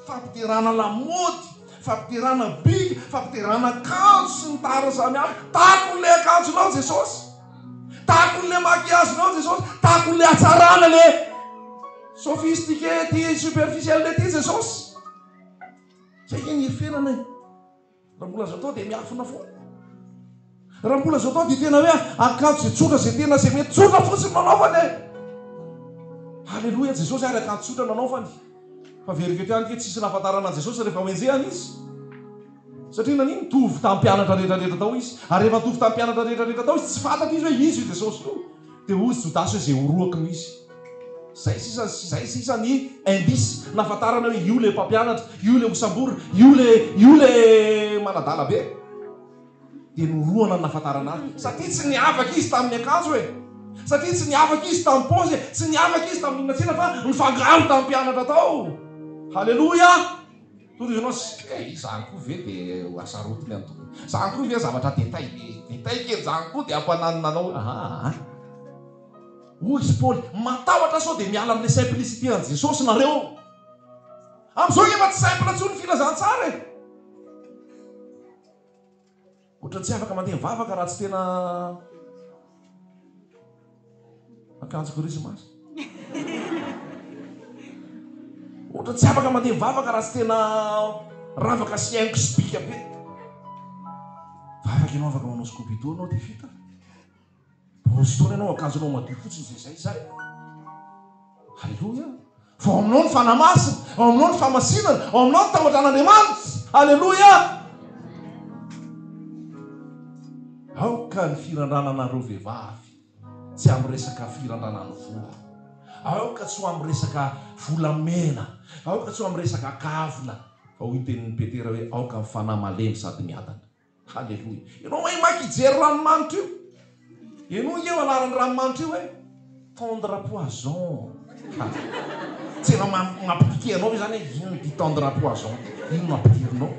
fampiderana lamaody, fampiderana bika, fampiderana akanjo sy ny tariny samihafa. Takon'ilay akanjonao Jesosy. Takon'ilay maquillage-nao Jesosy. Takon'ilay hatsarana le Sophistiqué ty superficiel ty Jesosy. Zay nge ny heferana e. Raha mbola azo atao dia miafina foana. Raha mbola azo atao dia tena hoe akanjo izay tsotra izay tena izay mety tsotra fotsiny no anaovany e. Haleloia Jesosy ary akanjo tsotra no anaovany. Fa veriko eto ihany ke tsisy nahafantarana an'i Jesosy rehefa ho enjehana izy. Satria nanino? Nitovy tamin'ny mpianatra rehetra rehetra tao izy. Ary rehefa nitovy tamin'ny mpianatra rehetra rehetra tao izy, tsy fantatra izy hoe iza io Jesosy io. Dia hoy Jodasy hoe izay horohako no izy. Izay sisa, izay sisa ny indice nahafantarana hoe io ilay mpampianatra, io ilay hosamborina, io ilay, io ilay manadala be. Dia norohana ny nahafantarana azy. Satria tsy niavaka izy tamin'ny akanjo e. Satria tsy niavaka izy tamin'ny paozy e. Tsy niavaka izy tamin'ny inona tsy inona fa nifangaro tamin'ny mpianatra tao. Haleloia! Tonga ianao sy kay izany koa ve dia ho asarotiny any tokoa. Izany koa ve zavatra détail be détail kely izany koa dia ampananina anao aa. Hoy izy Paoly, matahotra sao dia miala amin'ilay simplicité an'i Jesosy nareo. Amin'izao efa tsy simple intsony ny filazantsara e. Ohatran'ny tsy afaka mandeha mivavaka raha tsy tena akanjo krismasy. Ohatran'ny tsy afaka mandeha mivavaka raha tsy tena ravaka sy haingo sy bika be. Vavaka ianao afaka manao scoubidou ianao dia vita. Borosy taona ianao, akanjonao madio fotsiny izay izay izay. Aleloia. Fa ao aminao ny Fanahy Masina, ao aminao ny fahamasinana, ao aminao ny tahotra an'Andriamanitra. Aleloia. Aoka ny firandrananareo vehivavy tsy amin'ny resaka firandranan'ny volo. Aoka tsy ho amin'ny resaka volamena. Aoka tsy ho amin'ny resaka kavina. Fa hoy ny tenin'i Petera hoe aoka ny fanahy malemy sady miadana. Haleloia. Ianao mahay maika hijery ranomanitra io. Henoy io anaran'ny ranomanitra io hoe tendre poison. Ha. Tsy efa mampidike anao ve zany hoe inona ity tendre poison ity? Inona no ampidirinao?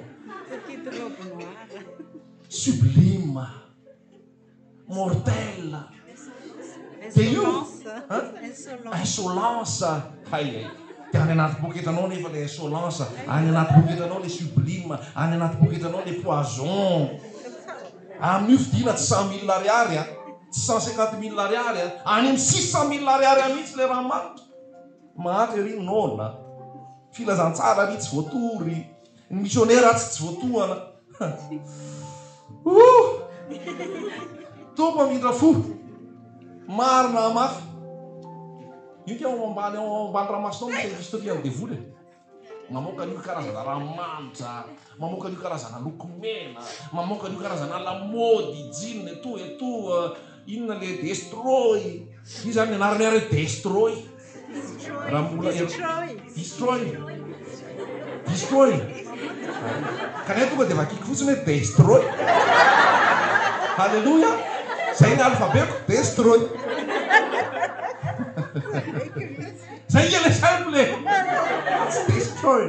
Petite robe noire. Sublime. Mortel. Dia io insolence. Hay hay. Dia any anaty poketranao nefa ilay insolence, any anaty poketranao ilay sublime, any anaty poketranao ilay poison. Amin'io fidiana tsy 100 000 ariary a, tsy 150 000 ariary a, any amin'ny 600 000 ariary any mihitsy ilay ranomanitra. Mahantra ery ny noana. Filazantsara ary tsy voatory. Ny misionera atsy tsy voatohana. Ouh! Tompo hamindra fo. Marina hamafy. Io ke ao ambany ao ambany ranomasina ao misy industrie an'ny devoly e. Mamoaka an'io karazana ranomanitra, mamoaka an'io karazana lokomena, mamoaka an'io karazana lamaody, jean et tout et tout. Inona le destroy? Io zany ny anarany ary hoe destroy. Raha mbola destroy. Destroy. Kanefa tonga dia vakiko fotsiny hoe destroy. Haleloia. Zay ny alphabet-ko, destroy. Zay nge le simple e. Tsy destroy.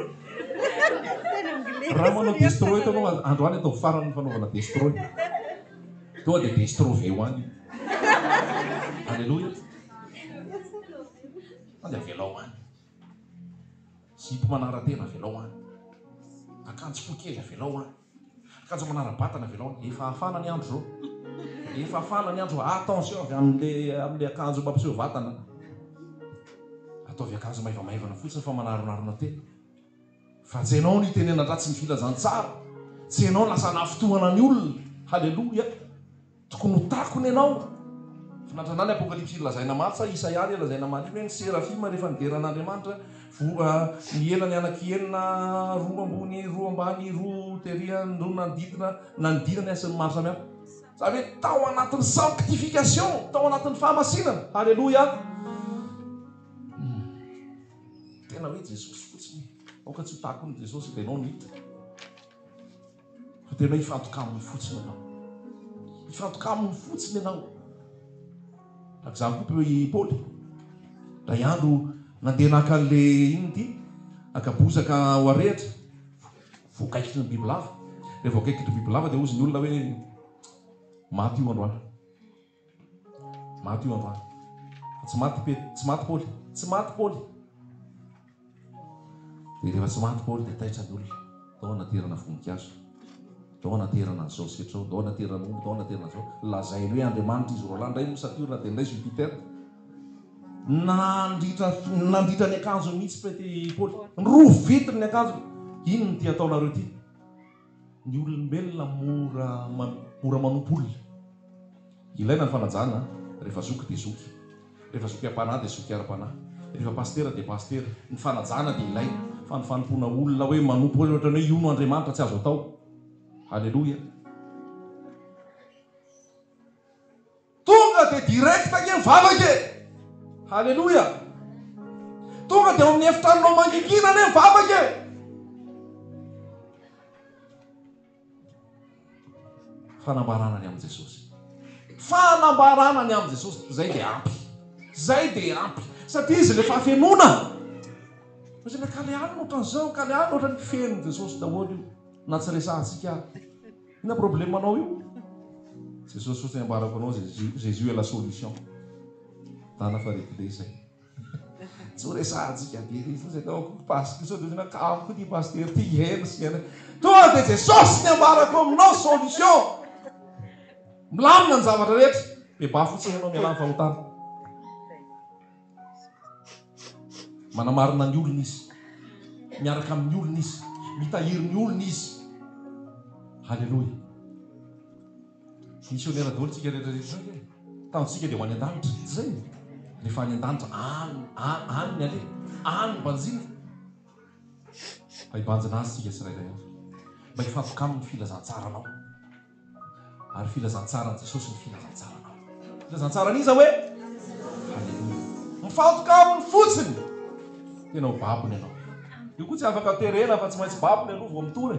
Tena anglais. Raha manao destro eto ianao, androany ataovy farany ny fanaovana destro. Tonga dia destro ve ho any io. Aleloia. Tonga dia avelao any. Zipo manara-tena avelao any. Akanjo fohy kely avelao any. Akanjo manara-batana avelao any. Efa hafana ny andro izao. Efa hafana ny andro. Attention avy amin'le amin'le akanjo mampiseho vatana. Ataovy akanjo maivamaivana fotsiny fa manaronarona tena. Fa tsy ianao no itenenan-dratsy ny filazantsara. Tsy ianao no lasa anafintohana ny olona. Haleloia. Tokony ho takona ianao. Finaritra anah ny Apokalypsy lazaina maty sa Isaia le lazaina maty iny hoe ny serafima rehefa nidera an'Andriamanitra voa ny elany anaky enina roa ambony roa ambany roa tery roa nanodidina nanodinany sy ny maro samihafa. Izany hoe tao anatin'ny sanctification, tao anatin'ny fahamasinana. Haleloia. Tena hoe Jesosy fotsiny. Aoka tsy ho takon'i Jesosy dia ianao no hita. Fa tena hoe hifantoka aminy fotsiny ianao. Hifantoka aminy fotsiny ianao. Tahaka izany koa i Paoly. Indray andro nandeha naka an'le inona ity? Naka bozaka ho arehitra. Voakaikitry ny bibilava. Rehefa voakaikitry ny bibilava dia hozy ny olona hoe maty io androany. Maty io androany. Fa tsy maty Pet, tsy maty Paoly. Tsy maty Paoly. Dia rehefa tsy maty Paoly dia taitra ny olona. Tao anaterana voninkazo. Tao anaterana an'izao sy izao, tao anaterana omby, tao anaterana an'izao. Lazainy hoe Andriamanitra izy roalahy, indray moa Saturne dia indray Jupiter. Nandritra nandritra ny akanjony mihitsy Pet Paoly. Rovitriny ny akanjony. Inona ity ataonareo ity? Ny olombelona mora mora manompo olona. Ilaina ny fanajana, rehefa zoky dia zoky. Rehefa zoky am-panahy dia zoky ara-panahy. Rehefa pasitera dia pasitera. Ny fanajana dia ilaina. Fa ny fanompoana olona hoe manompo ohatran'ny hoe io no Andriamanitra tsy azo atao. Haleloia. Tonga dia direct ange mivavaka e! Haleloia! Tonga dia ao amin'ny efitranonao mangingina anie mivavaka e! Fanambarana ny amin'i Jesosy. Fanambarana ny amin'i Jesosy. Zay dia ampy. Zay dia ampy. Satria izy ilay fahafenoana. Fa zay ka le alina ohatran'izao, ka le alina ohatran'ny fenon'i Jesosy daholo io. Na tsy resahantsika ary. Inona problème anao io? Jesosy fotsiny ambarako anao Jésus, Jésus est la solution. Dana fa réglé zay. Tsy ho resahantsika be ry fotsiny atao ko pasteur sao dia kamo koa ty pasteur ty heno sy heno. Tonga dia Jesosy ny ambarako aminao solution. Milamina ny zavatra rehetra. Bebaha fotsiny ianao mialà ny fahotana. Manamarina ny olona izy. Miaraka amin'ny olona izy. Mitahiry ny olona izy. Haleloia. Missionnaire daholo tsika rehetra rehetra zany e. Tanjontsika dia ho any an-danitra. Tsy zay? Rehefa any an-danitra, any, any ny aleha. Any ny banjina. Mba hibanjina azy tsika tsirairay avy. Mba hifantoka aminy ny filazantsaranao. Ary filazantsaran'i Jesosy ny filazantsaranao. Filazantsaran'iza hoe? Haleloia. Mifantoka aminy fotsiny. Tena ho babony ianao. Io koa tsy afaka terena fa tsy maintsy babony aloha vao mitory.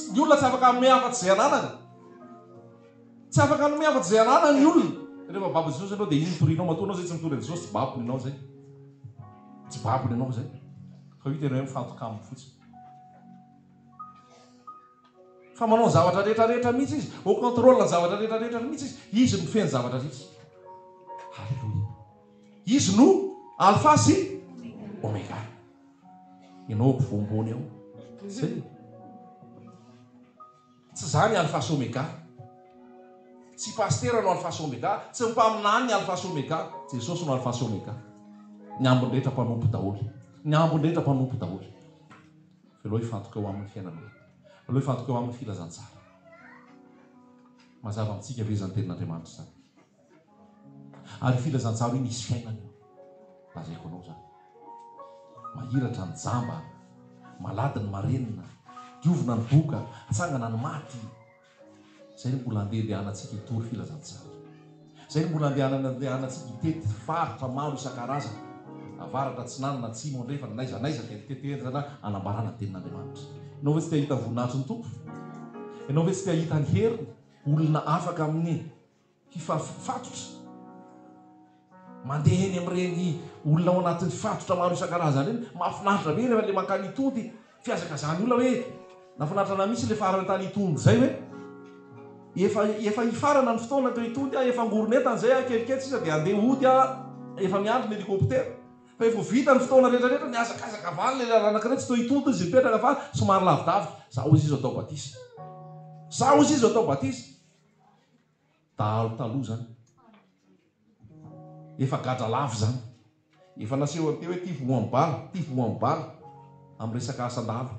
Ny olona tsy afaka hanome afa-tsy izay ananany. Tsy afaka hanome afa-tsy izay ananany ny olona. Rehefa babon'i Jesosy ianao dia iny torianao. Matoa ianao izay tsy mitory an'i Jesosy, tsy babony ianao izay. Tsy babony ianao izay. Fa io tena hoe mifantoka aminy fotsiny. Fa manao ny zavatra rehetra rehetra mihitsy izy. Au contrôle ny zavatra rehetra rehetra mihitsy izy. Izy no mifehy ny zavatra rehetra. Alléluia. Izy no Alpha sy Omega. Ianao ampovoambony eo. Zay. Tsy za ny Alpha sy Omega. Tsy pasitera no Alpha sy Omega. Tsy ny mpaminany ny Alpha sy Omega. Jesosy no Alpha sy Omega. Ny ambiny rehetra mpanompo daholo. Ny ambiny rehetra mpanompo daholo. Aleo hifantoka eo aminy fiainanao. Aleo hifantoka eo aminy filazantsara. Mazava amintsika ve izany tenin'Andriamanitra izany? Ary io filazantsara io misy fiainana io. Lazaiko anao izany. Mahiratra ny jamba, malady ny marenina, diovina ny boka, atsangana ny maty. Izay no mbola andehandehanantsika hitory filazantsara. Izay no mbola andehanantsika hitety faritra maro isan-karazany, avaratra, atsinanana, atsimo, andrefana, n'aiza n'aiza dia tetezana hanambarana ny tenin'Andriamanitra. Ianao ve tsy te hahita ny voninahitry ny Tompo? Ianao ve tsy te hahita ny heriny? Olona afaka amin'ny Hifafatotra. Mandeha eny amin'ireny olona ao anatin'ny fatotra maro isan-karazany ireny. Mahafinaritra be rehefa ilay mankany Itondy. Fihazakazahan'ny olona hoe nahafinaritra anah mihitsy ilay farany tany Itondy izay hoe efa efa hifarana ny fotoana teo Itondy aho efa angoron'entana izay aho kelikely sisa dia handeha hody aho efa miandry ny hélicoptère fa efa ho vita ny fotoana rehetra rehetra nihazakazaka avy any ilay anankiray tsy teo Itondy izy nipetraka fa somary lavidavitra za hozy izy atao batisa za hozy izy atao batisa. Dahalo taloha zany. Efa gadra lava izany. Efa nasehony teo hoe ty voan'ny bala, ty voan'ny bala amin'ny resaka asan-dahalo.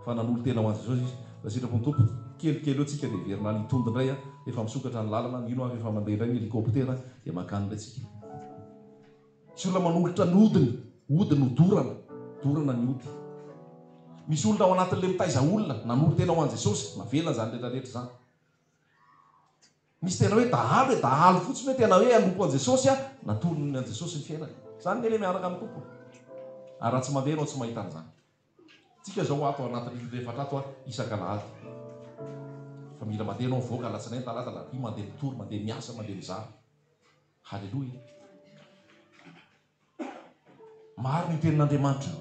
Fa nanolo-tena ho an'i Jesosy izy. Raha sitrapon'ny Tompo, kelikely eo tsika dia hiverina any Itondy indray an. Efa misokatra ny lalana, mino aho fa efa mandeha indray ny hélicoptère dia mankany indray tsika. Misy olona manolotra ny hodiny, hodiny ho dorana, dorana ny hody. Misy olona ao anatin'ilay mitaiza olona, nanolo-tena ho an'i Jesosy, navelany izany rehetra rehetra izany. Misy tena hoe dahalo e, dahalo fotsiny hoe tena hoe hanompo an'i Jesosy aho, natolony an'i Jesosy ny fiainany. Izany anie le miaraka amin'ny Tompo. Ary raha tsy mandeha ianao tsy mahita an'izany. Tsika izao ato anatin'ito efatra ato isak'alahady. Fa mila mandeha ianao mivoaka alatsinainy, talata, alarobia, mandeha mitory, mandeha miasa, mandeha mizara. Haleloia. Marina io tenin'Andriamanitra io.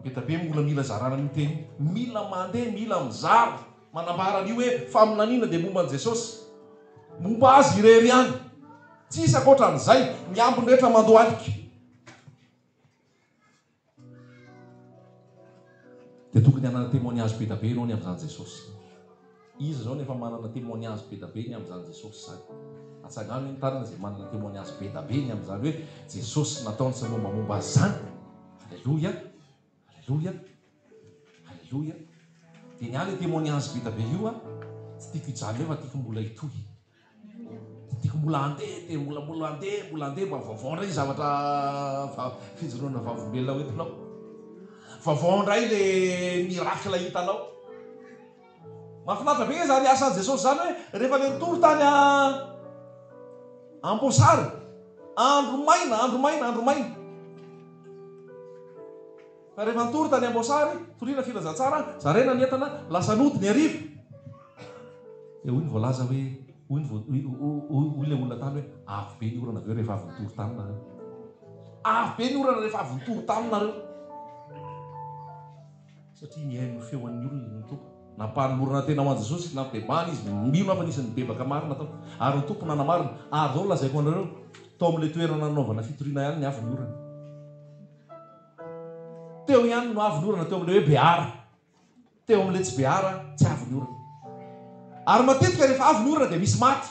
Be da be mbola mila zarana an'io teny io. Mila mandeha, mila mizara, manambara an'io hoe faminaniana dia momba an'i Jesosy. Momba Azy irery ihany. Tsisy ankoatra an'izay. Ny ambiny rehetra mandohalika. Dia tokony hanana témoignage be da be ianao ny amin'izany Jesosy. Iza izao no efa manana témoignage be da be ny amin'izany Jesosy izany? Atsangano hoe ny tanana izay manana témoignage be da be ny amin'izany hoe Jesosy nataony sy ny mombamomba azy izany. Aleloia! Aleloia! Aleloia! Dia ny ahy ilay témoignage be da be io an, tsy tiako hijanona eo fa tiako mbola hitohy. Tiako mbola handeha dia mbola mbola handeha mbola handeha mba vaovao indray ny zavatra fijoroana vavolombelona hoentinao. Vaovao indray le miracle hitanao. Mahafinaritra be izany asan'i Jesosy izany hoe rehefa le nitory tany Amboasary, andro maina, andro maina, andro maina. Fa rehefa nitory tany Amboasary, toriana filazantsara, zaraina ny entana, lasa nody ny hariva. Dia hoy ny voalaza hoe, hoy ny hoy ilay olona tany hoe, avy be ny orana avy eo rehefa avy nitory tany nareo. Avy be ny orana rehefa avy nitory tany nareo. Satria nihaino ny feon'ny olona ny Tompo. Nampanolorana tena ho an'i Jesosy, nampibebahana izy, mino aho fa nisy nibebaka marina tao. Ary ny Tompo nanamarina. Ary izao no lazaiko anareo, tao amin'ilay toerana nanaovana fitoriana ihany ny avy ny orana. Teo ihany no avy ny orana, teo amin'ilay hoe Behara. Teo amin'ilay tsy Behara, tsy avy ny orana. Ary matetika rehefa avy ny orana dia misy maty.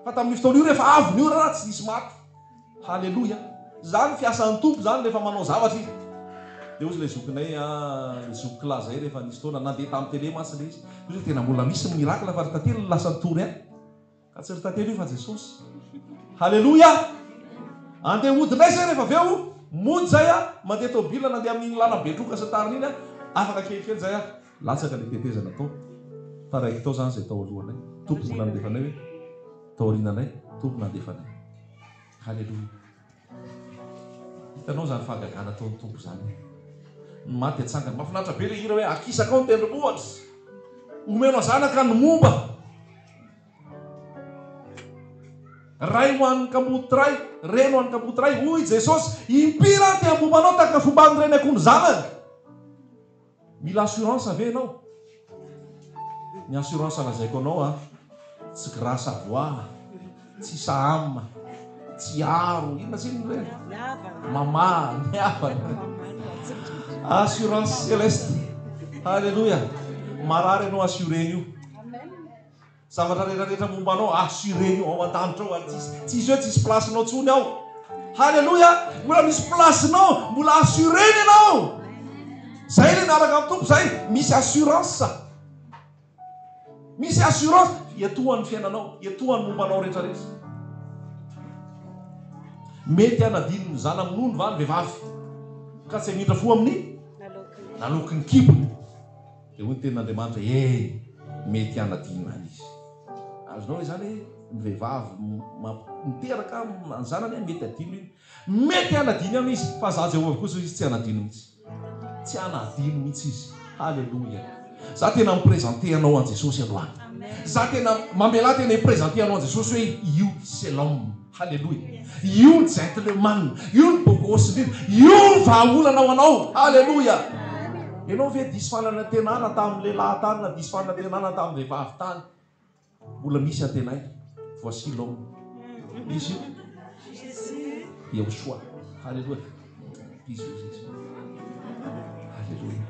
Fa tamin'io fotoana io rehefa avy ny orana tsy nisy maty. Haleloia. Izany fiasan'ny Tompo izany rehefa manao zavatra Izy. Dia hozy ilay zokinay, ilay zokiko lahy izay rehefa nisy fotoana, nandeha tamin'ny télé mantsy ilay izy. Hozy hoe tena mbola misy ny miracle fa ry tantely no lasa nitory ahy. Ka tsy ry tantely io fa Jesosy. Haleloia! Andeha hody indray zay rehefa avy eo, mody zay aho, mandeha tôbila nandeha amin'iny lalan'i Betroka sy ny tariny iny aho, afaka kelikely zay aho, latsaka ilay tetezana tao. Taraiky tao zany zay tao alohanay. Tompo mbola nandefa anay hoe, tao aoriananay, Tompo nandefa anay. Haleloia! Hitanao izany fahagagana ataon'ny Tompo izany e. Ny maty atsangana. Mahafinaritra be ilay hira hoe akisakao ny tendrombohitra. Omena zanaka ny momba. Ray ho an'ny kamboty ray, reny ho an'ny kamboty ray, hoy Jesosy, impiry aho te hambomba anao tahaka ny fomban'ny reny akoho ny zanany. Mila assurance ve ianao? Ny assurance lazaiko anao a, tsy grâce à voix, tsy saham, tsy aro, inona sy inona ireny? Mama, ny havana. Assurance céleste. Alléluia. Marary ianao assuré-ny io. Zavatra rehetra rehetra momba anao assuré io ao an-danitra ao ary tsisy tsisy hoe tsisy place nao tsony ao. Haleloia! Mbola misy place nao, mbola assuré-ny ianao. Zay le miaraka amin'ny Tompo zay, misy assurance. Misy assurance iatohan'ny fiainanao, iatohan'ny momba anao rehetra rehetra. Mety hanadino ny zana-minono va ny vehivavy ka tsy hamindra fo amin'ny naloaky ny kibony? Dia hoy ny tenin'Andriamanitra, Eny, mety hanadino ihany izy. Azonao ve izany hoe ny vehivavy miteraka ny zanany mety hadino iny? Mety hanadino ihany izy, fa izaho Jehovah kosa hoy izy tsy hanadino mihitsy. Tsy hanadino mihitsy izy. Haleloia. Za tena mi-présenter anao an'i Jesosy androany. Za tena mamelà tena hi-présenter anao an'i Jesosy hoe io c'est l'homme. Haleloia. Io ny gentleman, io ny beau gosse indrindra, io ny vahaolana ho anao. Haleloia. Ianao ve diso fananantenana tamin'ny lehilahy tany na diso fanantenana tamin'ny vehivavy tany? Mbola misy antenaina. Voici l'homme. Izy io. Yehoshua. Alléluia. Bisous Jésus. Alléluia.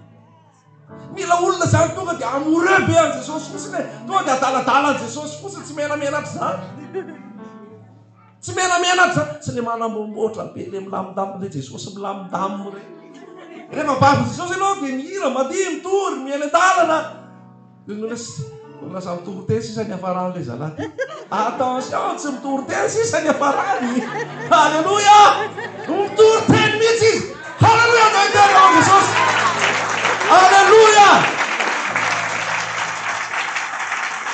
Mila olona zany tonga dia amoureux be an'i Jesosy fotsiny e. Tonga dia adaladala an'i Jesosy fotsiny, tsy menamenatra zany. Tsy menamenatra zany. Tsy le manamboamboatra be, le milamindamina, le Jesosy milamindamina re. Rehefa babon'i Jesosy ianao dia mihira, mandihy, mitory, miaina an-dalana. Lasa mitory teny sisa ny hafaran'ilay zalahy ty. Attention, tsy mitory teny sisa ny hafarany. Alléluia! Mitory teny mihitsy izy. Alléluia, andao hiteny ao Jesosy. Alléluia!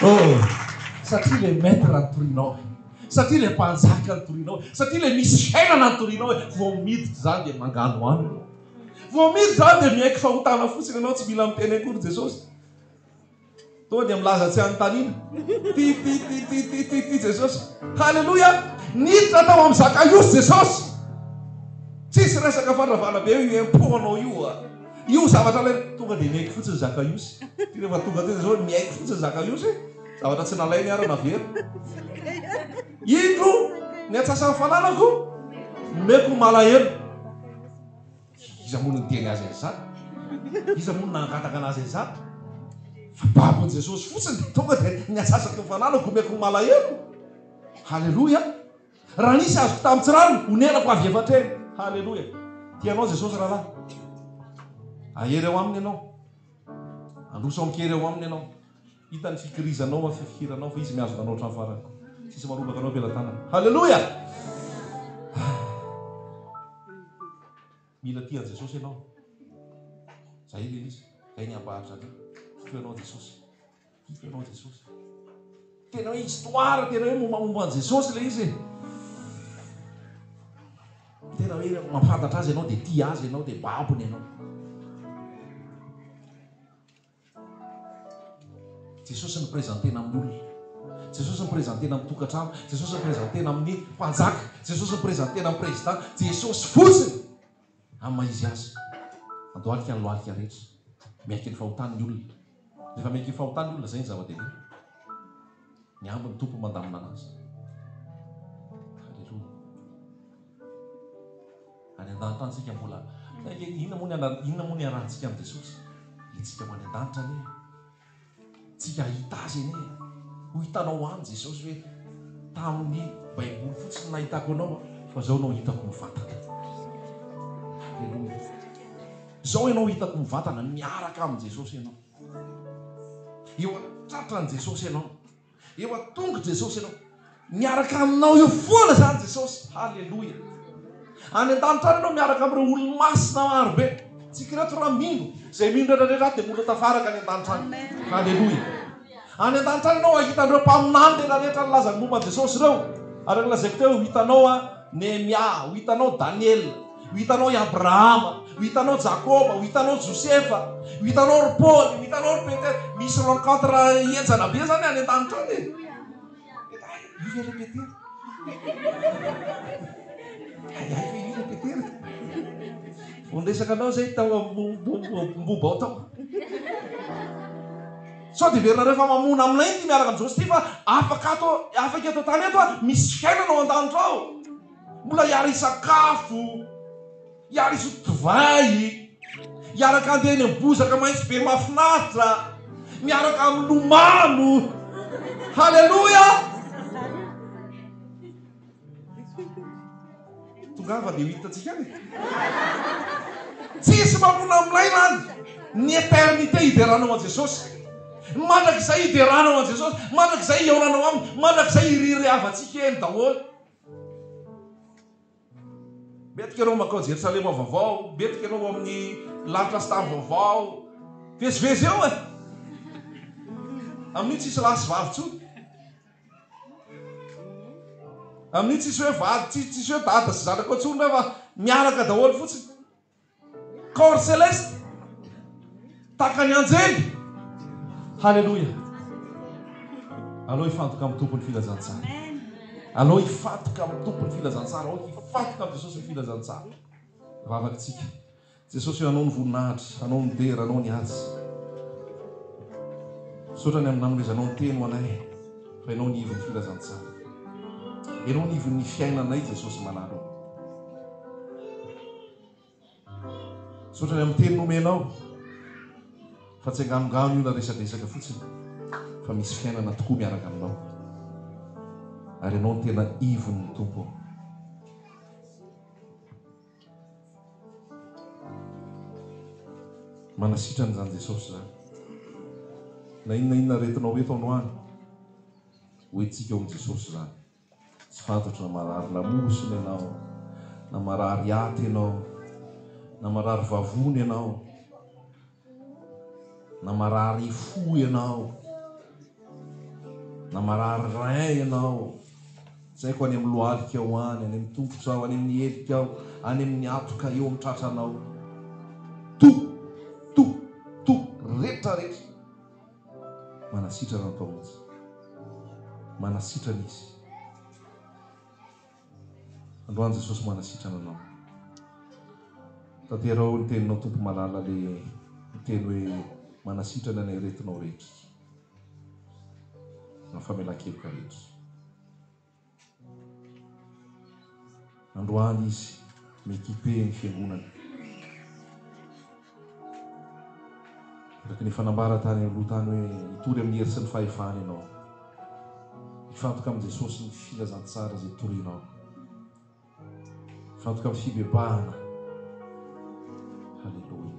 Oh, satria le maître nitorianao, satria le mpanjaka nitorianao, satria le misy fiainana nitorianao, vao miditra izany dia manganohano. Vao miditra izany dia miaiky fahotana fotsiny ianao, tsy mila miteny akory Jesosy. Tonga dia milaza tsy anontaniana. Ty ty ty ty ty ty ty Jesosy. Haleloia! Niditra tao amin'i Zakaiosy Jesosy. Tsisy resaka fandravana be io impôt anao io a. Io zavatra alaina. Tonga dia miaiky fotsiny Zakaiosy. Ty rehefa tonga teo Jesosy miaiky fotsiny Zakaiosy. Zavatra tsy nalainy ara naverina. Indro ny antsasan'ny fananako nomeko malahelo. Iza moa no niteny azy an'izany? Iza moa no nangataka anazy an'izany? Fa babon'i Jesosy fotsiny dia tonga dia ny antsasaky ny fananako omeko ny malahelo. Haleloia! Raha nisy azoko tamin'ny tsy rariny, honenako avy efatra eny. Haleloia! Tia anao Jesosy rahalahy. Ahery ao aminy ianao. Androso amin-kery ao aminy ianao. Hita ny fikirizanao amin'ny fifikiranao fa izy mihazona anao hatramin'ny farany. Tsisy marombaka anao am-pelatanana. Haleloia! Mila tia an'i Jesosy ianao. Zay ilay izy. Zay ny hampaharitra anao. Tiako ianao Jesosy. Tiako ianao Jesosy. Tena hoe histoire, tena hoe mombamomba an'i Jesosy ilay izy e. Tena hoe mahafantatra azy ianao dia tia azy ianao dia babony ianao. Jesosy ni-presenter-na amin'ny olona. Jesosy ni-presenter-na amin'ny tokantrano. Jesosy ni-presenter-na amin'ny mpanjaka. Jesosy ni-presenter-na amin'ny président. Jesosy fotsiny amin'ny maha izy azy. Andohalika ny lohalika rehetra. Miaiky ny fahotany ny olona. Rehefa miaiky ny fahotany ny olona, izay ny zava-dehibe. Ny ambiny Tompo mandamina anazy. Alléluia. Any an-danitra any tsika mbola inona moa ny inona moa ny iarahantsika amin'i Jesosy? Ilay tsika ho any an-danitra anie. Tsika hahita azy anie. Ho hitanao any Jesosy hoe tamin'ny Baiboly fotsiny nahitako anao fa zao ianao hitako mivantana. Aleloia. Zao ianao hitako mivantana miaraka amin'i Jesosy ianao. Eo an-tratran'i Jesosy ianao. Eo an-tongotry Jesosy ianao. Miaraka aminao eo foana izany Jesosy. Haleloia. Any an-danitra any ianao miaraka amin'ireo olo-masina maro be. Tsika ireto raha mino, izay mino rehetra rehetra dia mbola tafaraka any an-danitra any. Haleloia. Any an-danitra any ianao hahita an'ireo mpaminany rehetra rehetra nilaza ny momba an'i Jesosy ireo. Araka ny lazaiko teo, ho hitanao Nehemia, ho hitanao Daniela. Ho hitanao i Abrahama, ho hitanao Jakoba, ho hitanao Josefa, ho hitanao ry Paoly, ho hitanao ry Petera. Misy rencontre henjana be zany any an-danitra any e. Io ve ry Petera? Hay hay ve io ry Petera? Vao niresaka anao zay tao Ambohibao tao. Sao dia heverinareo fa mamona aminay ity miaraka amin'i Jesosy ity fa afaka ato, afaka eto an-tany eto a, misy fiainana ao an-danitra ao. Mbola hiara-hisakafo, hiara-hisotro divay, hiaraka handeha eny amin'ny bozaka maitso be mahafinaritra, miaraka milomano. Haleloia! Tongava dia ho hitantsika any. Tsisy mamona aminay lany ny éternité hideranao an'i Jesosy. Mandrakizay hideranao an'i Jesosy, mandrakizay hihaonanao aminy, mandrakizay hiririavantsika eny daholo. Mbetika ianao mankao Jerosalema vaovao, mbetika ianao amin'ny lanitra sy tany vaovao. Vezivezy eo e! Amin'io tsisy lahy sy vavy intsony. Amin'io tsisy hoe vady, tsisy hoe dada sy zanaka intsony fa miaraka daholo fotsiny. Corps céleste, tahaka ny anjely. Haleloia. Alao hifantoka amin'ny Tompo ny filazantsara. Alao hifantoka amin'ny Tompo ny filazantsara. Ao hifantoka amin'i Jesosy ny filazantsara. Vavaka tsika. Jesosy ô Anao ny voninahitra, Anao ny dera, Anao ny haja. Misaotra ny amin'ny nanomezanao ny teny ho anay, fa Ianao ny ivon'ny filazantsara. Ianao ny ivon'ny fiainanay Jesosy malala ô. Misaotra ny amin'ny teny nomenao, fa tsy anganongano io na resadresaka fotsiny, fa misy fiainana tokoa miaraka aminao. Ary Ianao no tena ivon'ny Tompo. Manasitrana izany Jesosy izany. Na inona inona aretinao eto androany, ho entintsika ao amin'i Jesosy izany. Tsy fantatro na marary lamosina ianao, na marary aty ianao, na marary vavony ianao, na marary fo ianao, na marary rein ianao, tsy haiko any amin'ny lohalikao any, any amin'ny tongotrao, any amin'ny helikao, any amin'ny hatoka eo amin'ny tratranao. To, to, to, rehetra rehetra. Manasitrana ny Mpamonjy. Manasitrana Izy. Androany Jesosy manasitrana anao. Tanteraho ny teninao Tompo malala le miteny hoe manasitrana ny aretinao rehetra. Ny famelan-keloka rehetra. Androany izy mi-equiper ny fiangonana. Araka ny efa nambara tany aloha tany hoe hitory amin'ny hery sy ny fahefana ianao. Hifantoka amin'i Jesosy ny filazantsara izay torinao. Hifantoka amin'ny fibebahana. Haleloia.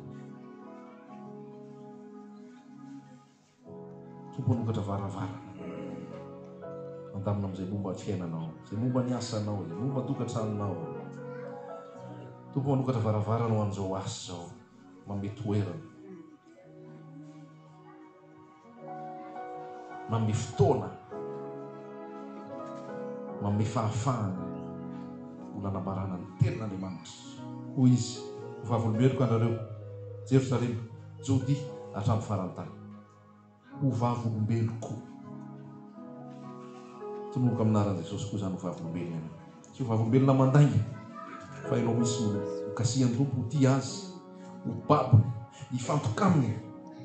Tompo hanokatra varavarana handamina amin'izay momba ny fiainanao, izay momba ny asanao, izay momba ny tokantranonao. Tompo manokatra varavarana ho an'izao asa izao, manome toerana, manome fotoana, manome fahafahana ho nanambarana ny tenin'Andriamanitra. Hoy izy, ho vavolombeloko ianareo, Jerosalema, Jodia hatramin'ny faran'ny tany. Ho vavolombeloko. Tononiko amin'ny anaran'i Jesosy koa izany ho vavolombelona ianao. Tsy ho vavolombelona mandainga, fa ianao mihitsy no ho kasihan'ny Tompo, ho tia Azy, ho babony, hifantoka Aminy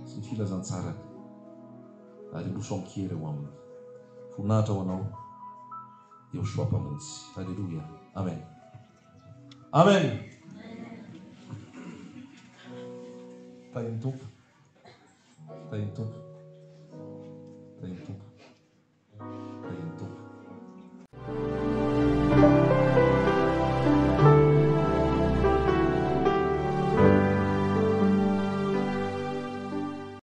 sy ny filazantsarany, ary hiroso amin-kery ao Aminy. Voninahitra ho Anao, Yehoshuah Mpamonjy. Haleloia. Amen. Amen. Tahin'ny Tompo. Tahin'ny Tompo.